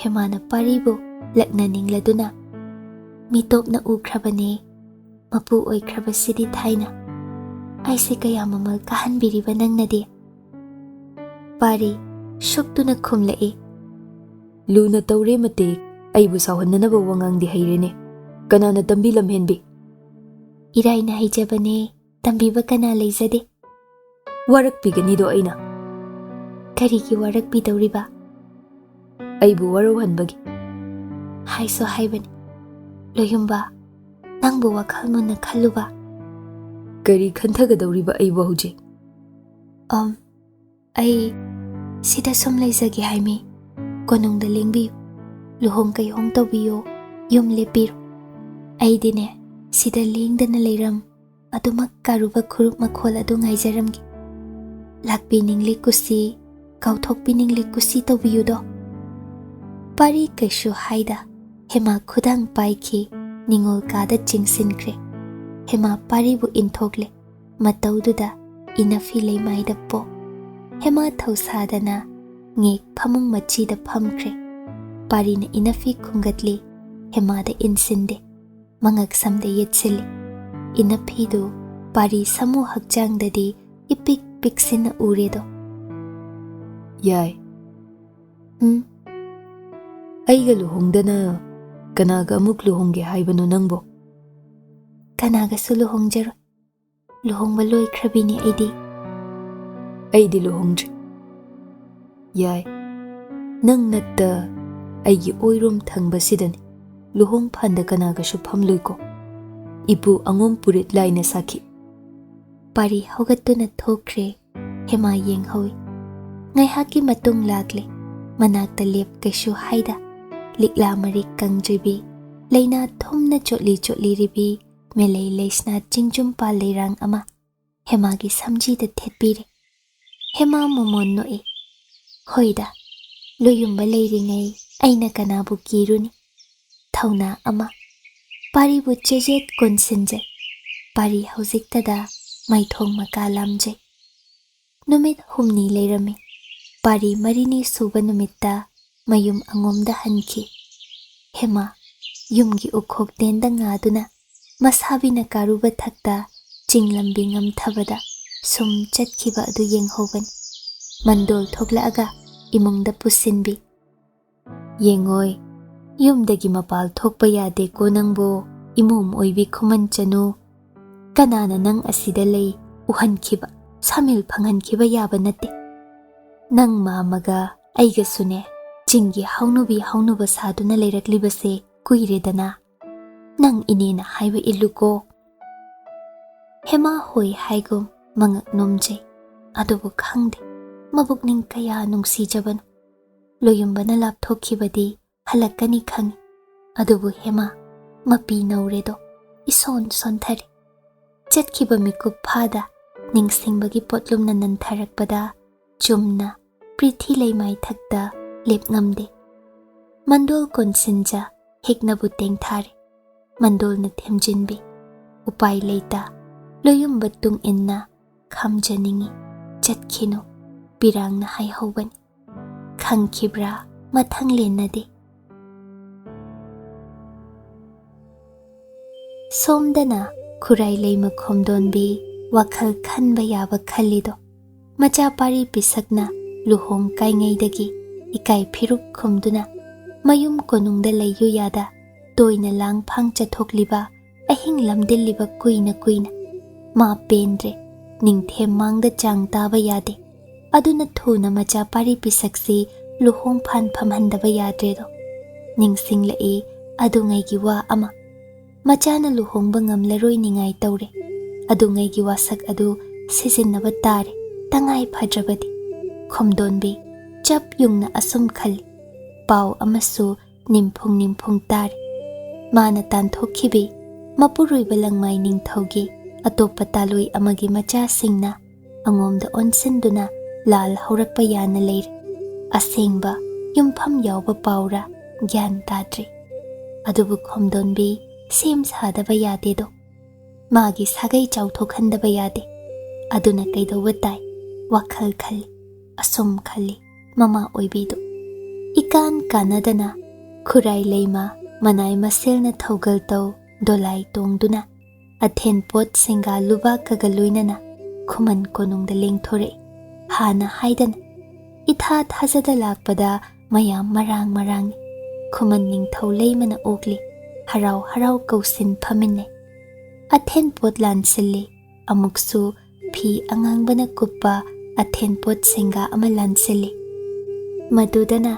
ꯍꯦꯃꯥꯅ ꯄꯥꯔꯤꯕꯨ ꯂꯛꯅꯅꯤꯡꯂꯗꯨꯅ, "ꯃꯤꯇꯣꯞꯅ ꯎꯈ꯭ꯔꯕꯅꯦ, ꯃꯄꯨ ꯑꯣꯏꯈ꯭ꯔꯕꯁꯤꯗꯤ ꯊꯥꯏꯅ꯫ ꯑꯩꯁꯦ ꯀꯌꯥ ꯃꯃꯜ ꯀꯥꯍꯟꯕꯤꯔꯤꯕ ꯅꯪꯅꯗꯤ?" ꯄꯥꯔꯤ ꯁꯨꯛꯇꯨꯅ ꯈꯨꯝꯂꯛꯏ, "ꯂꯨꯅ ꯇꯧꯔꯦ ꯃꯇꯦꯛ, ꯑꯩꯕꯨ ꯁꯥꯎꯍꯟꯅꯅꯕ ꯋꯥꯉꯥꯡꯗꯤ ꯍꯩꯔꯦꯅꯦ꯫ ꯀꯅꯥꯅ ꯇꯝꯕꯤ ꯂꯝꯍꯦꯟꯕꯤ?" "ꯏꯔꯥꯏꯅ ꯍꯩꯖꯕꯅꯦ, ꯇꯝꯕꯤꯕ ꯀꯅꯥ ꯂꯩꯖꯗꯦ?" "ꯋꯥꯔꯛꯄꯤꯒꯅꯤꯗꯣ ꯑꯩꯅ꯫" "ꯀꯔꯤꯒꯤ ꯋꯥꯔꯛꯄꯤꯗꯧꯔꯤꯕ?" "ꯑꯩꯕꯨ ꯋꯥꯔꯧꯍꯟꯕꯒꯤ꯫" "ꯍꯥꯏꯁꯨ ꯍꯥꯏꯕꯅꯤ, ꯂꯣꯌꯨꯝꯕ, ꯅꯪꯕꯨ ꯋꯥꯈꯜ ꯃꯨꯟꯅ ꯈꯜꯂꯨꯕ꯫" "ꯀꯔꯤ ꯈꯟꯊꯒꯗꯧꯔꯤꯕ ꯑꯩꯕꯨ ꯍꯧꯖꯤꯛ?" "ꯑꯝ, ꯑꯩ ꯁꯤꯗ ꯁꯨꯝ ꯂꯩꯖꯒꯦ ꯍꯥꯏꯃꯤ꯫ ꯀꯣꯅꯨꯡꯗ ꯂꯦꯡꯕꯤꯌꯨ, ꯂꯨꯍꯣꯡ ꯀꯩꯍꯣꯡ ꯇꯧꯕꯤꯌꯨ, ꯌꯨꯝ ꯂꯦꯞꯄꯤꯔꯣ꯫ ꯑꯩꯗꯤꯅꯦ, ꯁꯤꯗ ꯂꯦꯡꯗꯅ ꯂꯩꯔꯝ ꯑꯗꯨꯃꯛ ꯀꯥꯔꯨꯕ ꯈꯨꯔꯨꯞ ꯃꯈꯣꯜ ꯑꯗꯨ ꯉꯥꯏꯖꯔꯝꯒꯦ꯫ ꯂꯥꯛꯄꯤꯅꯤꯡꯂꯤ ꯀꯨꯁꯤ, ꯀꯥꯎꯊꯣꯛꯄꯤꯅꯤꯡꯂꯤ ꯀꯨꯁꯤ ꯇꯧꯕꯤꯌꯨꯗꯣ꯫" ꯄꯥꯔꯤ ꯀꯩꯁꯨ ꯍꯥꯏꯗ ꯍꯦꯃꯥ ꯈꯨꯗꯥꯡ ꯄꯥꯏꯈꯤ, ꯅꯤꯡꯉꯣꯜ ꯀꯥꯗ ꯆꯤꯡꯁꯤꯟꯈ꯭ꯔꯦ꯫ ꯍꯦꯃꯥ ꯄꯥꯔꯤꯕꯨ ꯏꯟꯊꯣꯛꯂꯦ꯫ ꯃꯇꯧꯗꯨꯗ ꯏꯅꯐꯤ ꯂꯩꯃꯥꯏꯗ ꯄꯣꯛ꯫ ꯍꯦꯃꯥ ꯊꯧꯁꯥꯗꯅ ꯉꯦꯛ ꯐꯃꯨꯡ ꯃꯆꯤꯗ ꯐꯝꯈ꯭ꯔꯦ꯫ ꯄꯥꯔꯤꯅ ꯏꯅꯐꯤ ꯈꯨꯝꯒꯠꯂꯤ, ꯍꯦꯃꯥꯗ ꯏꯟꯁꯤꯟꯗꯦ꯫ ꯃꯉꯛ ꯁꯝꯗ ꯌꯦꯠꯁꯤꯜꯂꯤ꯫ ꯏꯅꯐꯤꯗꯨ ꯄꯥꯔꯤ ꯁꯥꯃꯨ ꯍꯛꯆꯥꯡꯗꯗꯤ ꯏꯄꯤꯛ ꯄꯤꯛꯁꯤꯟꯅ ꯎꯔꯦꯗꯣ꯫ "ꯌꯥꯏ꯫ ꯎꯝ?" "ꯑꯩꯒ ꯂꯨꯍꯣꯡꯗꯅ ꯀꯅꯥꯒ ꯑꯃꯨꯛ ꯂꯨꯍꯣꯡꯒꯦ ꯍꯥꯏꯕꯅꯣ ꯅꯪꯕꯣ?" "ꯀꯅꯥꯒꯁꯨ ꯂꯨꯍꯣꯡꯖꯔꯣꯏ꯫ ꯂꯨꯍꯣꯡꯕ ꯂꯣꯏꯈ꯭ꯔꯕꯤꯅꯤ ꯑꯩꯗꯤ꯫" "ꯑꯩꯗꯤ ꯂꯨꯍꯣꯡꯗ꯭ꯔꯤ꯫" "ꯌꯥꯏ, ꯅꯪ ꯅꯠꯇ ꯑꯩꯒꯤ ꯑꯣꯏꯔꯣꯝ ꯊꯪꯕꯁꯤꯗꯅꯤ꯫ ꯂꯨꯍꯣꯡ ꯐꯥꯟꯗ ꯀꯅꯥꯒꯁꯨ ꯐꯝꯂꯣꯏꯀꯣ꯫" ꯏꯄꯨ ꯑꯉꯣꯝ ꯄꯨꯔꯤꯠ ꯂꯥꯏꯅ ꯁꯥꯈꯤ꯫ ꯄꯥꯔꯤ ꯍꯧꯒꯠꯇꯨꯅ ꯊꯣꯛꯈ꯭ꯔꯦ꯫ ꯍꯦꯃꯥ ꯌꯦꯡꯍꯧꯏ꯫ ꯉꯥꯏꯍꯥꯛꯀꯤ ꯃꯇꯨꯡ ꯂꯥꯛꯂꯦ꯫ ꯃꯅꯥꯛꯇ ꯂꯦꯞ ꯀꯩꯁꯨ ꯍꯥꯏꯗ꯫ ꯂꯤꯛꯂꯥ ꯃꯔꯤꯛ ꯀꯪꯗ꯭ꯔꯤꯕꯤ, ꯂꯩꯅꯥ ꯊꯨꯝꯅ ꯆꯣꯠꯂꯤ ꯆꯣꯠꯂꯤꯔꯤꯕꯤ, ꯃꯦꯂꯩ ꯂꯩꯁꯅꯥ ꯆꯤꯡꯖꯨꯝ ꯄꯥꯜ ꯂꯩꯔꯥꯡ ꯑꯃ ꯍꯦꯃꯥꯒꯤ ꯁꯝꯖꯤꯗ ꯊꯦꯠꯄꯤꯔꯦ꯫ ꯍꯦꯃꯥ ꯃꯣꯃꯣꯟ ꯅꯣꯛꯏ꯫ "ꯍꯣꯏꯗ, ꯂꯨꯌꯨꯝꯕ ꯂꯩꯔꯤꯉꯩ ꯑꯩꯅ ꯀꯅꯥꯕꯨ ꯀꯤꯔꯨꯅꯤ?" ꯊꯧꯅꯥ ꯑꯃ꯫ ꯄꯥꯔꯤꯕꯨ ꯆꯦꯖꯦꯠ ꯀꯣꯟꯁꯤꯟꯖꯩ꯫ ꯄꯥꯔꯤ ꯍꯧꯖꯤꯛꯇꯗ ꯃꯥꯏꯊꯣꯡ ꯃꯀꯥ ꯂꯥꯝꯖꯩ꯫ ꯅꯨꯃꯤꯠ ꯍꯨꯝꯅꯤ ꯂꯩꯔꯝꯃꯤ꯫ ꯄꯥꯔꯤ ꯃꯔꯤꯅꯤ ꯁꯨꯕ ꯅꯨꯃꯤꯠꯇ ꯃꯌꯨꯝ ꯑꯉꯣꯝꯗ ꯍꯟꯈꯤ꯫ ꯍꯦꯃꯥ ꯌꯨꯝꯒꯤ ꯎꯈꯣꯛ ꯇꯦꯟꯗ ꯉꯥꯗꯨꯅ ꯃꯁꯥꯕꯤꯅ ꯀꯥꯔꯨꯕ ꯊꯛꯇ ꯆꯤꯡ ꯂꯝꯕꯤ ꯉꯝꯊꯕꯗ ꯁꯨꯝ ꯆꯠꯈꯤꯕ ꯑꯗꯨ ꯌꯦꯡꯍꯧꯕꯅꯤ꯫ ꯃꯟꯗꯣꯜ ꯊꯣꯛꯂꯛꯑꯒ ꯏꯃꯨꯡꯗ ꯄꯨꯁꯤꯟꯕꯤ꯫ "ꯌꯦꯡꯉꯣꯏ, ꯌꯨꯝꯗꯒꯤ ꯃꯄꯥꯜ ꯊꯣꯛꯄ ꯌꯥꯗꯦꯀꯣ ꯅꯪꯕꯨ, ꯏꯃꯣꯝ ꯑꯣꯏꯕꯤ ꯈꯨꯃꯟ ꯆꯅꯨ꯫ ꯀꯅꯥꯅ ꯅꯪ ꯑꯁꯤꯗ ꯂꯩ ꯎꯍꯟꯈꯤꯕ, ꯁꯥꯃꯤꯜ ꯐꯪꯍꯟꯈꯤꯕ ꯌꯥꯕ ꯅꯠꯇꯦ꯫ ꯅꯪ ꯃꯥꯝꯃꯒ ꯑꯩꯒꯁꯨꯅꯦ, ꯆꯤꯡꯒꯤ ꯍꯧꯅꯨꯕꯤ ꯍꯧꯅꯨꯕ ꯁꯥꯗꯨꯅ ꯂꯩꯔꯛꯂꯤꯕꯁꯦ ꯀꯨꯏꯔꯦꯗꯅ꯫ ꯅꯪ ꯏꯅꯦꯅ ꯍꯥꯏꯕ ꯏꯜꯂꯨꯀꯣ꯫" ꯍꯦꯃꯥ ꯍꯣꯏ ꯍꯥꯏꯒꯨꯝ ꯃꯉꯛ ꯅꯣꯝꯖꯩ꯫ ꯑꯗꯨꯕꯨ ꯈꯪꯗꯦ, ꯃꯕꯨꯛꯅꯤꯡ ꯀꯌꯥ ꯅꯨꯡꯁꯤꯖꯕꯅꯣ꯫ ꯂꯣꯌꯨꯝꯕꯅ ꯂꯥꯞꯊꯣꯛꯈꯤꯕꯗꯤ ꯍꯜꯂꯛꯀꯅꯤ ꯈꯪꯏ꯫ ꯑꯗꯨꯕꯨ ꯍꯦꯃꯥ ꯃꯄꯤ ꯅꯧꯔꯦꯗꯣ, ꯏꯁꯣꯟ ꯁꯣꯟꯊꯔꯦ꯫ ꯆꯠꯈꯤꯕ ꯃꯤꯀꯨꯞ ꯐꯥꯗ ꯅꯤꯡꯁꯤꯡꯕꯒꯤ ꯄꯣꯠꯂꯨꯝꯅ ꯅꯟꯊꯔꯛꯄꯗ ꯆꯨꯝꯅ ꯄ꯭ꯔꯤꯊꯤ ꯂꯩꯃꯥꯏꯊꯛꯇ ꯂꯦꯞꯉꯝꯗꯦ꯫ ꯃꯟꯗꯣꯜ ꯀꯣꯟꯁꯤꯟꯖ ꯍꯤꯛꯅꯕꯨ ꯇꯦꯡꯊꯥꯔꯦ꯫ ꯃꯟꯗꯣꯜꯅ ꯊꯦꯝꯖꯤꯟꯕꯤ꯫ ꯎꯄꯥꯏ ꯂꯩꯇ ꯂꯣꯌꯨꯝꯕ ꯇꯨꯡ ꯏꯟꯅ "ꯈꯝꯖꯅꯤꯡꯏ, ꯆꯠꯈꯤꯅꯨ, ꯄꯤꯔꯥꯡꯅ ꯍꯥꯏꯍꯧꯕꯅꯤ꯫ ꯈꯪꯈꯤꯕ꯭ꯔꯥ ꯃꯊꯪ ꯂꯦꯟꯅꯗꯦ꯫" ꯁꯣꯝꯗꯅ ꯈꯨꯔꯥꯏ ꯂꯩꯃ ꯈꯣꯝꯗꯣꯟꯕꯤ ꯋꯥꯈꯜ ꯈꯟꯕ ꯌꯥꯕ ꯈꯜꯂꯤꯗꯣ꯫ ꯃꯆꯥ ꯄꯥꯔꯤ ꯄꯤꯁꯛꯅ ꯂꯨꯍꯣꯡ ꯀꯥꯏꯉꯩꯗꯒꯤ ꯏꯀꯥꯏ ꯐꯤꯔꯨꯛ ꯈꯨꯝꯗꯨꯅ ꯃꯌꯨꯝ ꯀꯣꯅꯨꯡꯗ ꯂꯩꯌꯨ ꯌꯥꯗ ꯇꯣꯏꯅ ꯂꯥꯡ ꯐꯥꯡ ꯆꯠꯊꯣꯛꯂꯤꯕ, ꯑꯍꯤꯡ ꯂꯝꯗꯤꯜꯂꯤꯕ ꯀꯨꯏꯅ ꯀꯨꯏꯅ꯫ ꯃꯥ ꯄꯦꯟꯗ꯭ꯔꯦ, ꯅꯤꯡꯊꯦꯝ ꯃꯥꯡꯗ ꯆꯥꯡ ꯇꯥꯕ ꯌꯥꯗꯦ꯫ ꯑꯗꯨꯅ ꯊꯨꯅ ꯃꯆꯥ ꯄꯥꯔꯤ ꯄꯤꯁꯛꯁꯤ ꯂꯨꯍꯣꯡ ꯐꯥꯟ ꯐꯝꯍꯟꯗꯕ ꯌꯥꯗ꯭ꯔꯦꯗꯣ꯫ ꯅꯤꯡꯁꯤꯡꯂꯛꯏ ꯑꯗꯨꯉꯩꯒꯤ ꯋꯥ ꯑꯃ꯫ ꯃꯆꯥꯅ ꯂꯨꯍꯣꯡꯕ ꯉꯝꯂꯔꯣꯏ ꯅꯤꯡꯉꯥꯏ ꯇꯧꯔꯦ꯫ ꯑꯗꯨꯉꯩꯒꯤ ꯋꯥꯁꯛ ꯑꯗꯨ ꯁꯤꯖꯤꯟꯅꯕ ꯇꯥꯔꯦ, ꯇꯉꯥꯏ ꯐꯗ꯭ꯔꯕꯗꯤ꯫ ꯈꯣꯝꯗꯣꯟꯕꯤ ꯆꯞ ꯌꯨꯡꯅ ꯑꯁꯨꯝ ꯈꯜꯂꯤ꯫ ꯄꯥꯎ ꯑꯃꯁꯨ ꯅꯤꯝꯐꯨꯡ ꯅꯤꯝꯐꯨꯡ ꯇꯥꯔꯤ꯫ ꯃꯥꯅ ꯇꯥꯟꯊꯣꯛꯈꯤꯕꯤ ꯃꯄꯨꯔꯣꯏꯕ ꯂꯪꯃꯥꯏ ꯅꯤꯡꯊꯧꯒꯤ ꯑꯇꯣꯞꯄ ꯇꯥꯂꯣꯏ ꯑꯃꯒꯤ ꯃꯆꯥꯁꯤꯡꯅ ꯑꯉꯣꯝꯗ ꯑꯣꯟꯁꯤꯟꯗꯨꯅ ꯂꯥꯜ ꯍꯧꯔꯛꯄ ꯌꯥꯅ ꯂꯩꯔꯦ꯫ ꯑꯁꯦꯡꯕ ꯌꯨꯝꯐꯝ ꯌꯥꯎꯕ ꯄꯥꯎꯔ ꯒ꯭ꯌꯥꯟ ꯇꯥꯗ꯭ꯔꯤ꯫ ꯑꯗꯨꯕꯨ ꯈꯣꯝꯗꯣꯟꯕꯤ ꯁꯦꯝ ꯁꯥꯗꯕ ꯌꯥꯗꯦꯗꯣ꯫ ꯃꯥꯒꯤ ꯁꯥꯒꯩ ꯆꯥꯎꯊꯣꯛꯍꯟꯗꯕ ꯌꯥꯗꯦ꯫ ꯑꯗꯨꯅ ꯀꯩꯗꯧꯕ ꯇꯥꯏ? ꯋꯥꯈꯜ ꯈꯜꯂꯤ, ꯑꯁꯨꯝ ꯈꯜꯂꯤ ꯃꯃꯥ ꯑꯣꯏꯕꯤꯗꯨ꯫ ꯏꯀꯥꯟ ꯀꯥꯟꯅꯗꯅ ꯈꯨꯔꯥꯏ ꯂꯩꯃ ꯃꯅꯥꯏ ꯃꯁꯦꯜꯅ ꯊꯧꯒꯜ ꯇꯧ ꯗꯣꯂꯥꯏ ꯇꯣꯡꯗꯨꯅ ꯑꯊꯦꯟ ꯄꯣꯠ ꯁꯦꯡꯒꯥ ꯂꯨꯕꯥꯛꯀꯒ ꯂꯣꯏꯅꯅ ꯈꯨꯃꯟ ꯀꯣꯅꯨꯡꯗ ꯂꯦꯡꯊꯣꯔꯛꯏ꯫ ꯍꯥꯟꯅ ꯍꯥꯏꯗꯅ ꯏꯊꯥ ꯊꯥꯖꯗ ꯂꯥꯛꯄꯗ ꯃꯌꯥꯝ ꯃꯔꯥꯡ ꯃꯔꯥꯡꯏ꯫ ꯈꯨꯃꯟ ꯅꯤꯡꯊꯧ ꯂꯩꯃꯅ ꯑꯣꯛꯂꯤ꯫ ꯍꯔꯥꯎ ꯍꯔꯥꯎ ꯀꯧꯁꯤꯟ ꯐꯝꯃꯤꯟꯅꯩ꯫ ꯑꯊꯦꯟ ꯄꯣꯠ ꯂꯥꯟꯁꯤꯜꯂꯤ꯫ ꯑꯃꯨꯛꯁꯨ ꯐꯤ ꯑꯉꯥꯡꯕꯅ ꯀꯨꯞꯄ ꯑꯊꯦꯟ ꯄꯣꯠ ꯁꯦꯡꯒꯥ ꯑꯃ ꯂꯥꯟꯁꯤꯜꯂꯤ꯫ ꯃꯗꯨꯗꯅ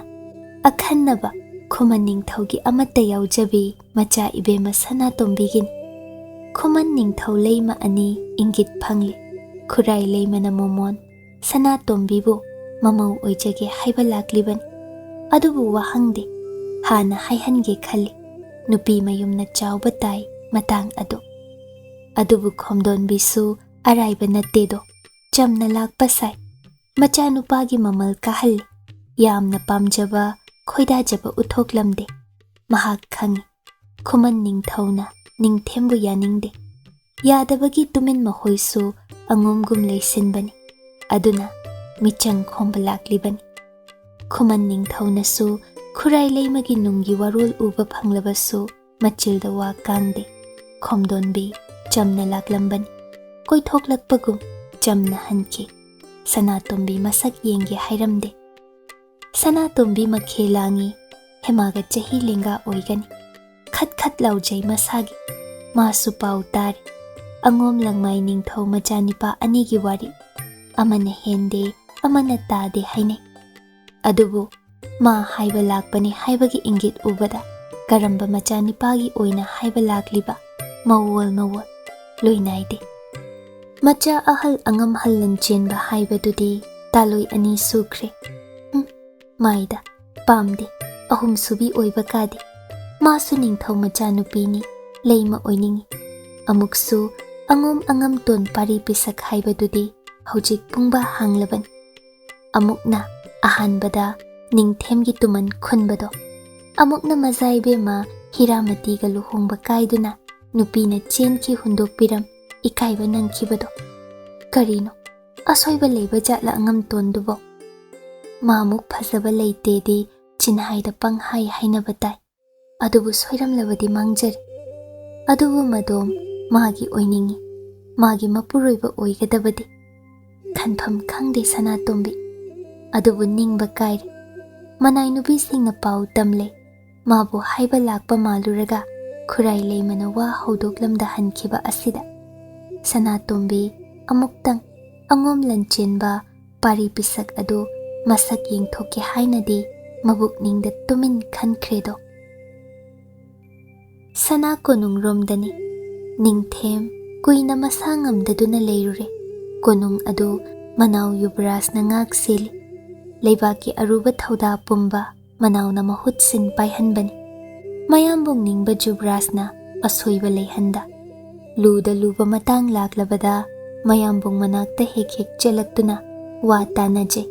ꯑꯈꯟꯅꯕ ꯈꯨꯃꯟ ꯅꯤꯡꯊꯧꯒꯤ ꯑꯃꯠꯇ ꯌꯥꯎꯖꯕꯤ ꯃꯆꯥ ꯏꯕꯦꯝꯃ ꯁꯅꯥꯇꯣꯝꯕꯤꯒꯤꯅꯤ꯫ ꯈꯨꯃꯟ ꯅꯤꯡꯊꯧ ꯂꯩꯃ ꯑꯅꯤ ꯏꯪꯒꯤꯠ ꯐꯪꯂꯤ꯫ ꯈꯨꯔꯥꯏ ꯂꯩꯃꯅ ꯃꯣꯃꯣꯟ, ꯁꯅꯥꯇꯣꯝꯕꯤꯕꯨ ꯃꯃꯧ ꯑꯣꯏꯖꯒꯦ ꯍꯥꯏꯕ ꯂꯥꯛꯂꯤꯕꯅꯤ꯫ ꯑꯗꯨꯕꯨ ꯋꯥꯍꯪꯗꯤ ꯍꯥꯟꯅ ꯍꯥꯏꯍꯟꯒꯦ ꯈꯜꯂꯤ꯫ ꯅꯨꯄꯤ ꯃꯌꯨꯝꯅ ꯆꯥꯎꯕ ꯇꯥꯏ ꯃꯇꯥꯡ ꯑꯗꯨ꯫ ꯑꯗꯨꯕꯨ ꯈꯣꯝꯗꯣꯟꯕꯤꯁꯨ ꯑꯔꯥꯏꯕ ꯅꯠꯇꯦꯗꯣ꯫ ꯆꯝꯅ ꯂꯥꯛꯄ ꯁꯥꯏ꯫ ꯃꯆꯥꯅꯨꯄꯥꯒꯤ ꯃꯃꯜ ꯀꯥꯍꯜꯂꯤ꯫ ꯌꯥꯝꯅ ꯄꯥꯝꯖꯕ, ꯈꯣꯏꯗꯥꯖꯕ ꯎꯠꯊꯣꯛꯂꯝꯗꯦ꯫ ꯃꯍꯥꯛ ꯈꯪꯏ, ꯈꯨꯃꯟ ꯅꯤꯡꯊꯧꯅ ꯅꯤꯡꯊꯦꯝꯕꯨ ꯌꯥꯅꯤꯡꯗꯦ꯫ ꯌꯥꯗꯕꯒꯤ ꯇꯨꯃꯤꯟ ꯃꯈꯣꯏꯁꯨ ꯑꯉꯣꯝꯒꯨꯝ ꯂꯩꯁꯤꯟꯕꯅꯤ꯫ ꯑꯗꯨꯅ ꯃꯤꯆꯪ ꯈꯣꯝꯕ ꯂꯥꯛꯂꯤꯕꯅꯤ꯫ ꯈꯨꯃꯟ ꯅꯤꯡꯊꯧꯅꯁꯨ ꯈꯨꯔꯥꯏ ꯂꯩꯃꯒꯤ ꯅꯨꯡꯒꯤ ꯋꯥꯔꯣꯜ ꯎꯕ ꯐꯪꯂꯕꯁꯨ ꯃꯆꯤꯜꯗ ꯋꯥ ꯀꯥꯡꯗꯦ꯫ ꯈꯣꯝꯗꯣꯟꯕꯤ ꯆꯝꯅ ꯂꯥꯛꯂꯝꯕꯅꯤ꯫ ꯀꯣꯏꯊꯣꯛꯂꯛꯄꯒꯨꯝ ꯆꯝꯅ ꯍꯟꯈꯤ꯫ ꯁꯅꯥꯇꯣꯝꯕꯤ ꯃꯁꯛ ꯌꯦꯡꯒꯦ ꯍꯥꯏꯔꯝꯗꯦ꯫ ꯁꯅꯥꯇꯣꯝꯕꯤ ꯃꯈꯦ ꯂꯥꯡꯉꯤ꯫ ꯍꯦꯃꯥꯒ ꯆꯍꯤ ꯂꯦꯡꯒꯥ ꯑꯣꯏꯒꯅꯤ꯫ ꯈꯠ ꯈꯠ ꯂꯥꯎꯖꯩ ꯃꯁꯥꯒꯤ꯫ ꯃꯥꯁꯨ ꯄꯥꯎ ꯇꯥꯔꯦ꯫ ꯑꯉꯣꯝ ꯂꯪꯃꯥꯏ ꯅꯤꯡꯊꯧ ꯃꯆꯥꯅꯤꯄꯥ ꯑꯅꯤꯒꯤ ꯋꯥꯔꯤ꯫ ꯑꯃꯅ ꯍꯦꯟꯗꯦ, ꯑꯃꯅ ꯇꯥꯗꯦ ꯍꯥꯏꯅꯩ꯫ ꯑꯗꯨꯕꯨ ꯃꯥ ꯍꯥꯏꯕ ꯂꯥꯛꯄꯅꯤ ꯍꯥꯏꯕꯒꯤ ꯏꯪꯒꯤꯠ ꯎꯕꯗ ꯀꯔꯝꯕ ꯃꯆꯥꯅꯤꯄꯥꯒꯤ ꯑꯣꯏꯅ ꯍꯥꯏꯕ ꯂꯥꯛꯂꯤꯕ? ꯃꯋꯣꯜ ꯃꯋꯣꯜ ꯂꯣꯏ ꯅꯥꯏꯗꯦ꯫ ꯃꯆꯥ ꯑꯍꯜ ꯑꯉꯝꯍꯜ ꯂꯟꯆꯦꯟꯕ ꯍꯥꯏꯕꯗꯨꯗꯤ ꯇꯥꯂꯣꯏ ꯑꯅꯤ ꯁꯨꯈ꯭ꯔꯦ꯫ ꯍꯨꯝ, ꯃꯥꯏꯗ ꯄꯥꯝꯗꯦ꯫ ꯑꯍꯨꯝꯁꯨꯕꯤ ꯑꯣꯏꯕ ꯀꯥꯗꯦ꯫ ꯃꯥꯁꯨ ꯅꯤꯡꯊꯧ ꯃꯆꯥꯅꯨꯄꯤꯅꯤ, ꯂꯩꯃ ꯑꯣꯏꯅꯤꯡꯏ꯫ ꯑꯃꯨꯛꯁꯨ ꯑꯉꯣꯝ ꯑꯉꯝꯇꯣꯟ ꯄꯥꯔꯤ ꯄꯤꯁꯛ ꯍꯥꯏꯕꯗꯨꯗꯤ ꯍꯧꯖꯤꯛ ꯄꯨꯡꯕ ꯍꯥꯡꯂꯕꯅꯤ꯫ ꯑꯃꯨꯛꯅ ꯑꯍꯥꯟꯕꯗ ꯅꯤꯡꯊꯦꯝꯒꯤ ꯇꯨꯃꯟ ꯈꯨꯟꯕꯗꯣ, ꯑꯃꯨꯛꯅ ꯃꯖꯥ ꯏꯕꯦꯝꯃ ꯍꯤꯔꯥꯃꯇꯤꯒ ꯂꯨꯍꯣꯡꯕ ꯀꯥꯏꯗꯨꯅ ꯅꯨꯄꯤꯅ ꯆꯦꯟꯈꯤ ꯍꯨꯟꯗꯣꯛꯄꯤꯔꯝ ꯏꯀꯥꯏꯕ ꯅꯪꯈꯤꯕꯗꯣ꯫ ꯀꯔꯤꯅꯣ? ꯑꯁꯣꯏꯕ ꯂꯩꯕ ꯖꯥꯠꯂ ꯑꯉꯝꯇꯣꯟꯗꯨꯕꯣ? ꯃꯥꯃꯨꯛ ꯐꯖꯕ ꯂꯩꯇꯦꯗꯤ ꯆꯤꯟꯍꯥꯏꯗ ꯄꯪꯍꯥꯏ ꯍꯥꯏꯅꯕ ꯇꯥꯏ꯫ ꯑꯗꯨꯕꯨ ꯁꯣꯏꯔꯝꯂꯕꯗꯤ ꯃꯥꯡꯖꯔꯦ꯫ ꯑꯗꯨꯕꯨ ꯃꯗꯣꯝ ꯃꯥꯒꯤ ꯑꯣꯏꯅꯤꯡꯏ, ꯃꯥꯒꯤ ꯃꯄꯨꯔꯣꯏꯕ ꯑꯣꯏꯒꯗꯕꯗꯤ꯫ ꯈꯟꯐꯝ ꯈꯪꯗꯦ ꯁꯅꯥꯇꯣꯝꯕꯤ꯫ ꯑꯗꯨꯕꯨ ꯅꯤꯡꯕ ꯀꯥꯏꯔꯦ꯫ ꯃꯅꯥꯏ ꯅꯨꯄꯤꯁꯤꯡꯅ ꯄꯥꯎ ꯇꯝꯂꯦ꯫ ꯃꯥꯕꯨ ꯍꯥꯏꯕ ꯂꯥꯛꯄ ꯃꯥꯜꯂꯨꯔꯒ ꯈꯨꯔꯥꯏ ꯂꯩꯃꯅ ꯋꯥ ꯍꯧꯗꯣꯛꯂꯝꯗ ꯍꯟꯈꯤꯕ ꯑꯁꯤꯗ ꯁꯅꯥꯇꯣꯝꯕꯤ ꯑꯃꯨꯛꯇꯪ ꯑꯉꯣꯝ ꯂꯟꯆꯦꯟꯕ ꯄꯥꯔꯤ ꯄꯤꯁꯛ ꯑꯗꯨ ꯃꯁꯛ ꯌꯦꯡꯊꯣꯛꯀꯦ ꯍꯥꯏꯅꯗꯤ ꯃꯕꯨꯛꯅꯤꯡꯗ ꯇꯨꯃꯤꯟ ꯈꯟꯈ꯭ꯔꯦꯗꯣ꯫ ꯁꯅꯥ ꯀꯣꯅꯨꯡꯔꯣꯝꯗꯅꯤ꯫ ꯅꯤꯡꯊꯦꯝ ꯀꯨꯏꯅ ꯃꯁꯥ ꯉꯝꯗꯗꯨꯅ ꯂꯩꯔꯨꯔꯦ꯫ ꯀꯣꯅꯨꯡ ꯑꯗꯨ ꯃꯅꯥꯎ ꯌꯨꯕꯔꯥꯖꯅ ꯉꯥꯛ ꯁꯦꯜꯂꯤ꯫ ꯂꯩꯕꯥꯛꯀꯤ ꯑꯔꯨꯕ ꯊꯧꯗꯥ ꯄꯨꯝꯕ ꯃꯅꯥꯎꯅ ꯃꯍꯨꯠ ꯁꯤꯟ ꯄꯥꯏꯍꯟꯕꯅꯤ꯫ ꯃꯌꯥꯝꯕꯨꯡ ꯅꯤꯡꯕ ꯌꯨꯕꯔꯥꯖꯅ ꯑꯁꯣꯏꯕ ꯂꯩꯍꯟꯗ꯫ ꯂꯨꯗ ꯂꯨꯕ ꯃꯇꯥꯡ ꯂꯥꯛꯂꯕꯗ ꯃꯌꯥꯝꯕꯨꯡ ꯃꯅꯥꯛꯇ ꯍꯦꯛ ꯍꯦꯛ ꯆꯦꯜꯂꯛꯇꯨꯅ ꯋꯥ ꯇꯥꯅꯖꯩ꯫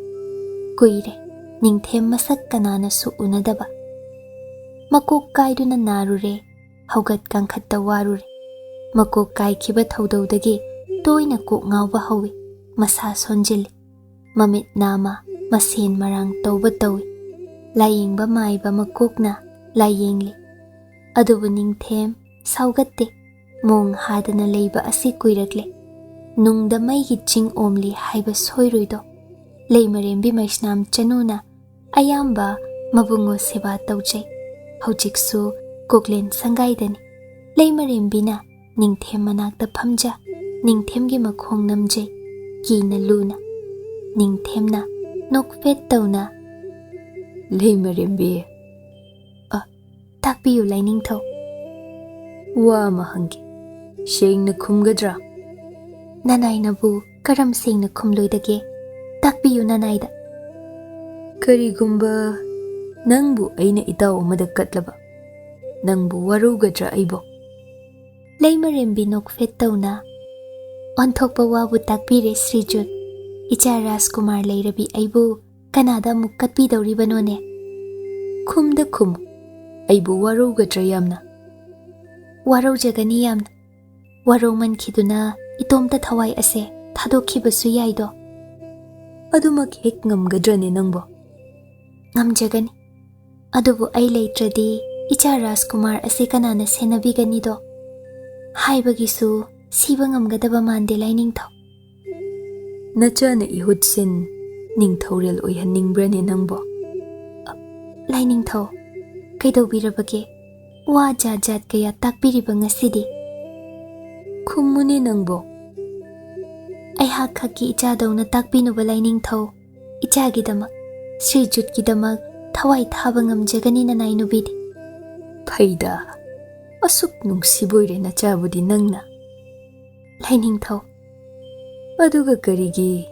ꯀꯨꯏꯔꯦ ꯅꯤꯡꯊꯦꯝ ꯃꯁꯛ ꯀꯅꯥꯅꯁꯨ ꯎꯅꯗꯕ꯫ ꯃꯀꯣꯛ ꯀꯥꯏꯗꯨꯅ ꯅꯥꯔꯨꯔꯦ, ꯍꯧꯒꯠ ꯀꯥꯡꯈꯠꯇ ꯋꯥꯔꯨꯔꯦ꯫ ꯃꯀꯣꯛ ꯀꯥꯏꯈꯤꯕ ꯊꯧꯗꯧꯗꯒꯤ ꯇꯣꯏꯅ ꯀꯣꯛ ꯉꯥꯎꯕ ꯍꯧꯏ, ꯃꯁꯥ ꯁꯣꯟꯖꯤꯜꯂꯤ꯫ ꯃꯃꯤꯠ ꯅꯥꯃ ꯃꯁꯦꯟ ꯃꯔꯥꯡ ꯇꯧꯕ ꯇꯧꯏ꯫ ꯂꯥꯌꯦꯡꯕ ꯃꯥꯏꯕ ꯃꯀꯣꯛꯅ ꯂꯥꯌꯦꯡꯂꯤ꯫ ꯑꯗꯨꯕꯨ ꯅꯤꯡꯊꯦꯝ ꯁꯥꯎꯒꯠꯇꯦ꯫ ꯃꯣꯡ ꯍꯥꯗꯅ ꯂꯩꯕ ꯑꯁꯤ ꯀꯨꯏꯔꯛꯂꯦ꯫ ꯅꯨꯡꯗ ꯃꯩꯒꯤ ꯆꯤꯡ ꯑꯣꯝꯂꯤ ꯍꯥꯏꯕ ꯁꯣꯏꯔꯣꯏꯗꯣ꯫ ꯂꯩꯃꯔꯦꯝꯕꯤ ꯃꯩꯁꯅꯥꯝ ꯆꯅꯨꯅ ꯑꯌꯥꯝꯕ ꯃꯕꯨꯡꯉꯣ ꯁꯦꯕꯥ ꯇꯧꯖꯩ꯫ ꯍꯧꯖꯤꯛꯁꯨ ꯀꯣꯛꯂꯦꯟ ꯁꯪꯒꯥꯏꯗꯅꯤ꯫ ꯂꯩꯃꯔꯦꯝꯕꯤꯅ ꯅꯤꯡꯊꯦꯝ ꯃꯅꯥꯛꯇ ꯐꯝꯖ, ꯅꯤꯡꯊꯦꯝꯒꯤ ꯃꯈꯣꯡ ꯅꯝꯖꯩ, ꯀꯤꯅ ꯂꯨꯅ꯫ ꯅꯤꯡꯊꯦꯝꯅ ꯅꯣꯛꯐꯦꯠ ꯇꯧꯅ, "ꯂꯩꯃꯔꯦꯝꯕꯤ, ꯑ, ꯇꯥꯛꯄꯤꯌꯨ ꯂꯥꯏꯅꯤꯡꯊꯧ꯫ ꯋꯥ ꯑꯃ ꯍꯪꯒꯦ, ꯁꯦꯡꯅ ꯈꯨꯝꯒꯗ꯭ꯔꯥ?" "ꯅꯅꯥꯏꯅꯕꯨ ꯀꯔꯝ ꯁꯦꯡꯅ ꯈꯨꯝꯂꯣꯏꯗꯒꯦ? ꯇꯥꯛꯄꯤꯌꯨ ꯅꯅꯥꯏꯗ꯫" "ꯀꯔꯤꯒꯨꯝꯕ ꯅꯪꯕꯨ ꯑꯩꯅ ꯏꯇꯥꯎ ꯑꯃꯗ ꯀꯠꯂꯕ, ꯅꯪꯕꯨ ꯋꯥꯔꯧꯒꯗ꯭ꯔꯥ ꯑꯩꯕꯨ?" ꯂꯩꯃꯔꯦꯝꯕꯤ ꯅꯣꯛꯐꯦꯠ ꯇꯧꯅ, "ꯑꯣꯟꯊꯣꯛꯄ ꯋꯥꯕꯨ ꯇꯥꯛꯄꯤꯔꯦ ꯁ꯭ꯔꯤꯖꯨꯠ꯫ ꯏꯆꯥ ꯔꯥꯖꯀꯨꯃꯥꯔ ꯂꯩꯔꯕꯤ ꯑꯩꯕꯨ ꯀꯅꯥꯗ ꯑꯃꯨꯛ ꯀꯠꯄꯤꯗꯧꯔꯤꯕꯅꯣꯅꯦ?" "ꯈꯨꯝꯗ ꯈꯨꯝꯃꯨ, ꯑꯩꯕꯨ ꯋꯥꯔꯧꯒꯗ꯭ꯔꯥ ꯌꯥꯝꯅ?" ꯋꯥꯔꯧꯖꯒꯅꯤ ꯌꯥꯝꯅ꯫ ꯋꯥꯔꯧꯃꯟꯈꯤꯗꯨꯅ ꯏꯇꯣꯝꯇ ꯊꯋꯥꯏ ꯑꯁꯦ ꯊꯥꯗꯣꯛꯈꯤꯕꯁꯨ ꯌꯥꯏꯗꯣ꯫ ꯑꯗꯨꯃꯛ ꯍꯦꯛ ꯉꯝꯒꯗ꯭ꯔꯅꯦ ꯅꯪꯕꯣ? ꯉꯝꯖꯒꯅꯤ꯫ ꯑꯗꯨꯕꯨ ꯑꯩ ꯂꯩꯇ꯭ꯔꯗꯤ ꯏꯆꯥ ꯔꯥꯖꯀꯨꯃꯥꯔ ꯑꯁꯤ ꯀꯅꯥꯅ ꯁꯦꯟꯅꯕꯤꯒꯅꯤꯗꯣ? ꯍꯥꯏꯕꯒꯤꯁꯨ ꯁꯤꯕ ꯉꯝꯒꯗꯕ ꯃꯥꯟꯗꯦ, ꯂꯥꯏꯅꯤꯡꯊꯧ꯫ ꯅꯆꯥꯅ ꯏꯍꯨꯠ ꯁꯤꯟ ꯅꯤꯡꯊꯧꯔꯦꯜ ꯑꯣꯏꯍꯟꯅꯤꯡꯕ꯭ꯔꯅꯦ ꯅꯪꯕꯣ? ꯑ, ꯂꯥꯏꯅꯤꯡꯊꯧ, ꯀꯩꯗꯧꯕꯤꯔꯕꯒꯦ? ꯋꯥ ꯖꯥꯠ ꯖꯥꯠ ꯀꯌꯥ ꯇꯥꯛꯄꯤꯔꯤꯕ ꯉꯁꯤꯗꯤ? ꯈꯨꯝꯃꯨꯅꯦ ꯅꯪꯕꯣ꯫ ꯑꯩꯍꯥꯛ ꯈꯛꯀꯤ ꯏꯆꯥꯗꯧꯅ ꯇꯥꯛꯄꯤꯅꯨꯕ, ꯂꯥꯏꯅꯤꯡꯊꯧ꯫ ꯏꯆꯥꯒꯤꯗꯃꯛ, ꯁ꯭ꯔꯤꯖꯨꯠꯀꯤꯗꯃꯛ ꯊꯋꯥꯏ ꯊꯥꯕ ꯉꯝꯖꯒꯅꯤ, ꯅꯅꯥꯏ ꯅꯨꯄꯤꯗꯤ꯫ ꯐꯩꯗ, ꯑꯁꯨꯛ ꯅꯨꯡꯁꯤꯕꯣꯏꯔꯦ ꯅꯆꯥꯕꯨꯗꯤ ꯅꯪꯅ꯫ ꯂꯥꯏꯅꯤꯡꯊꯧ꯫ ꯑꯗꯨꯒ ꯀꯔꯤꯒꯤ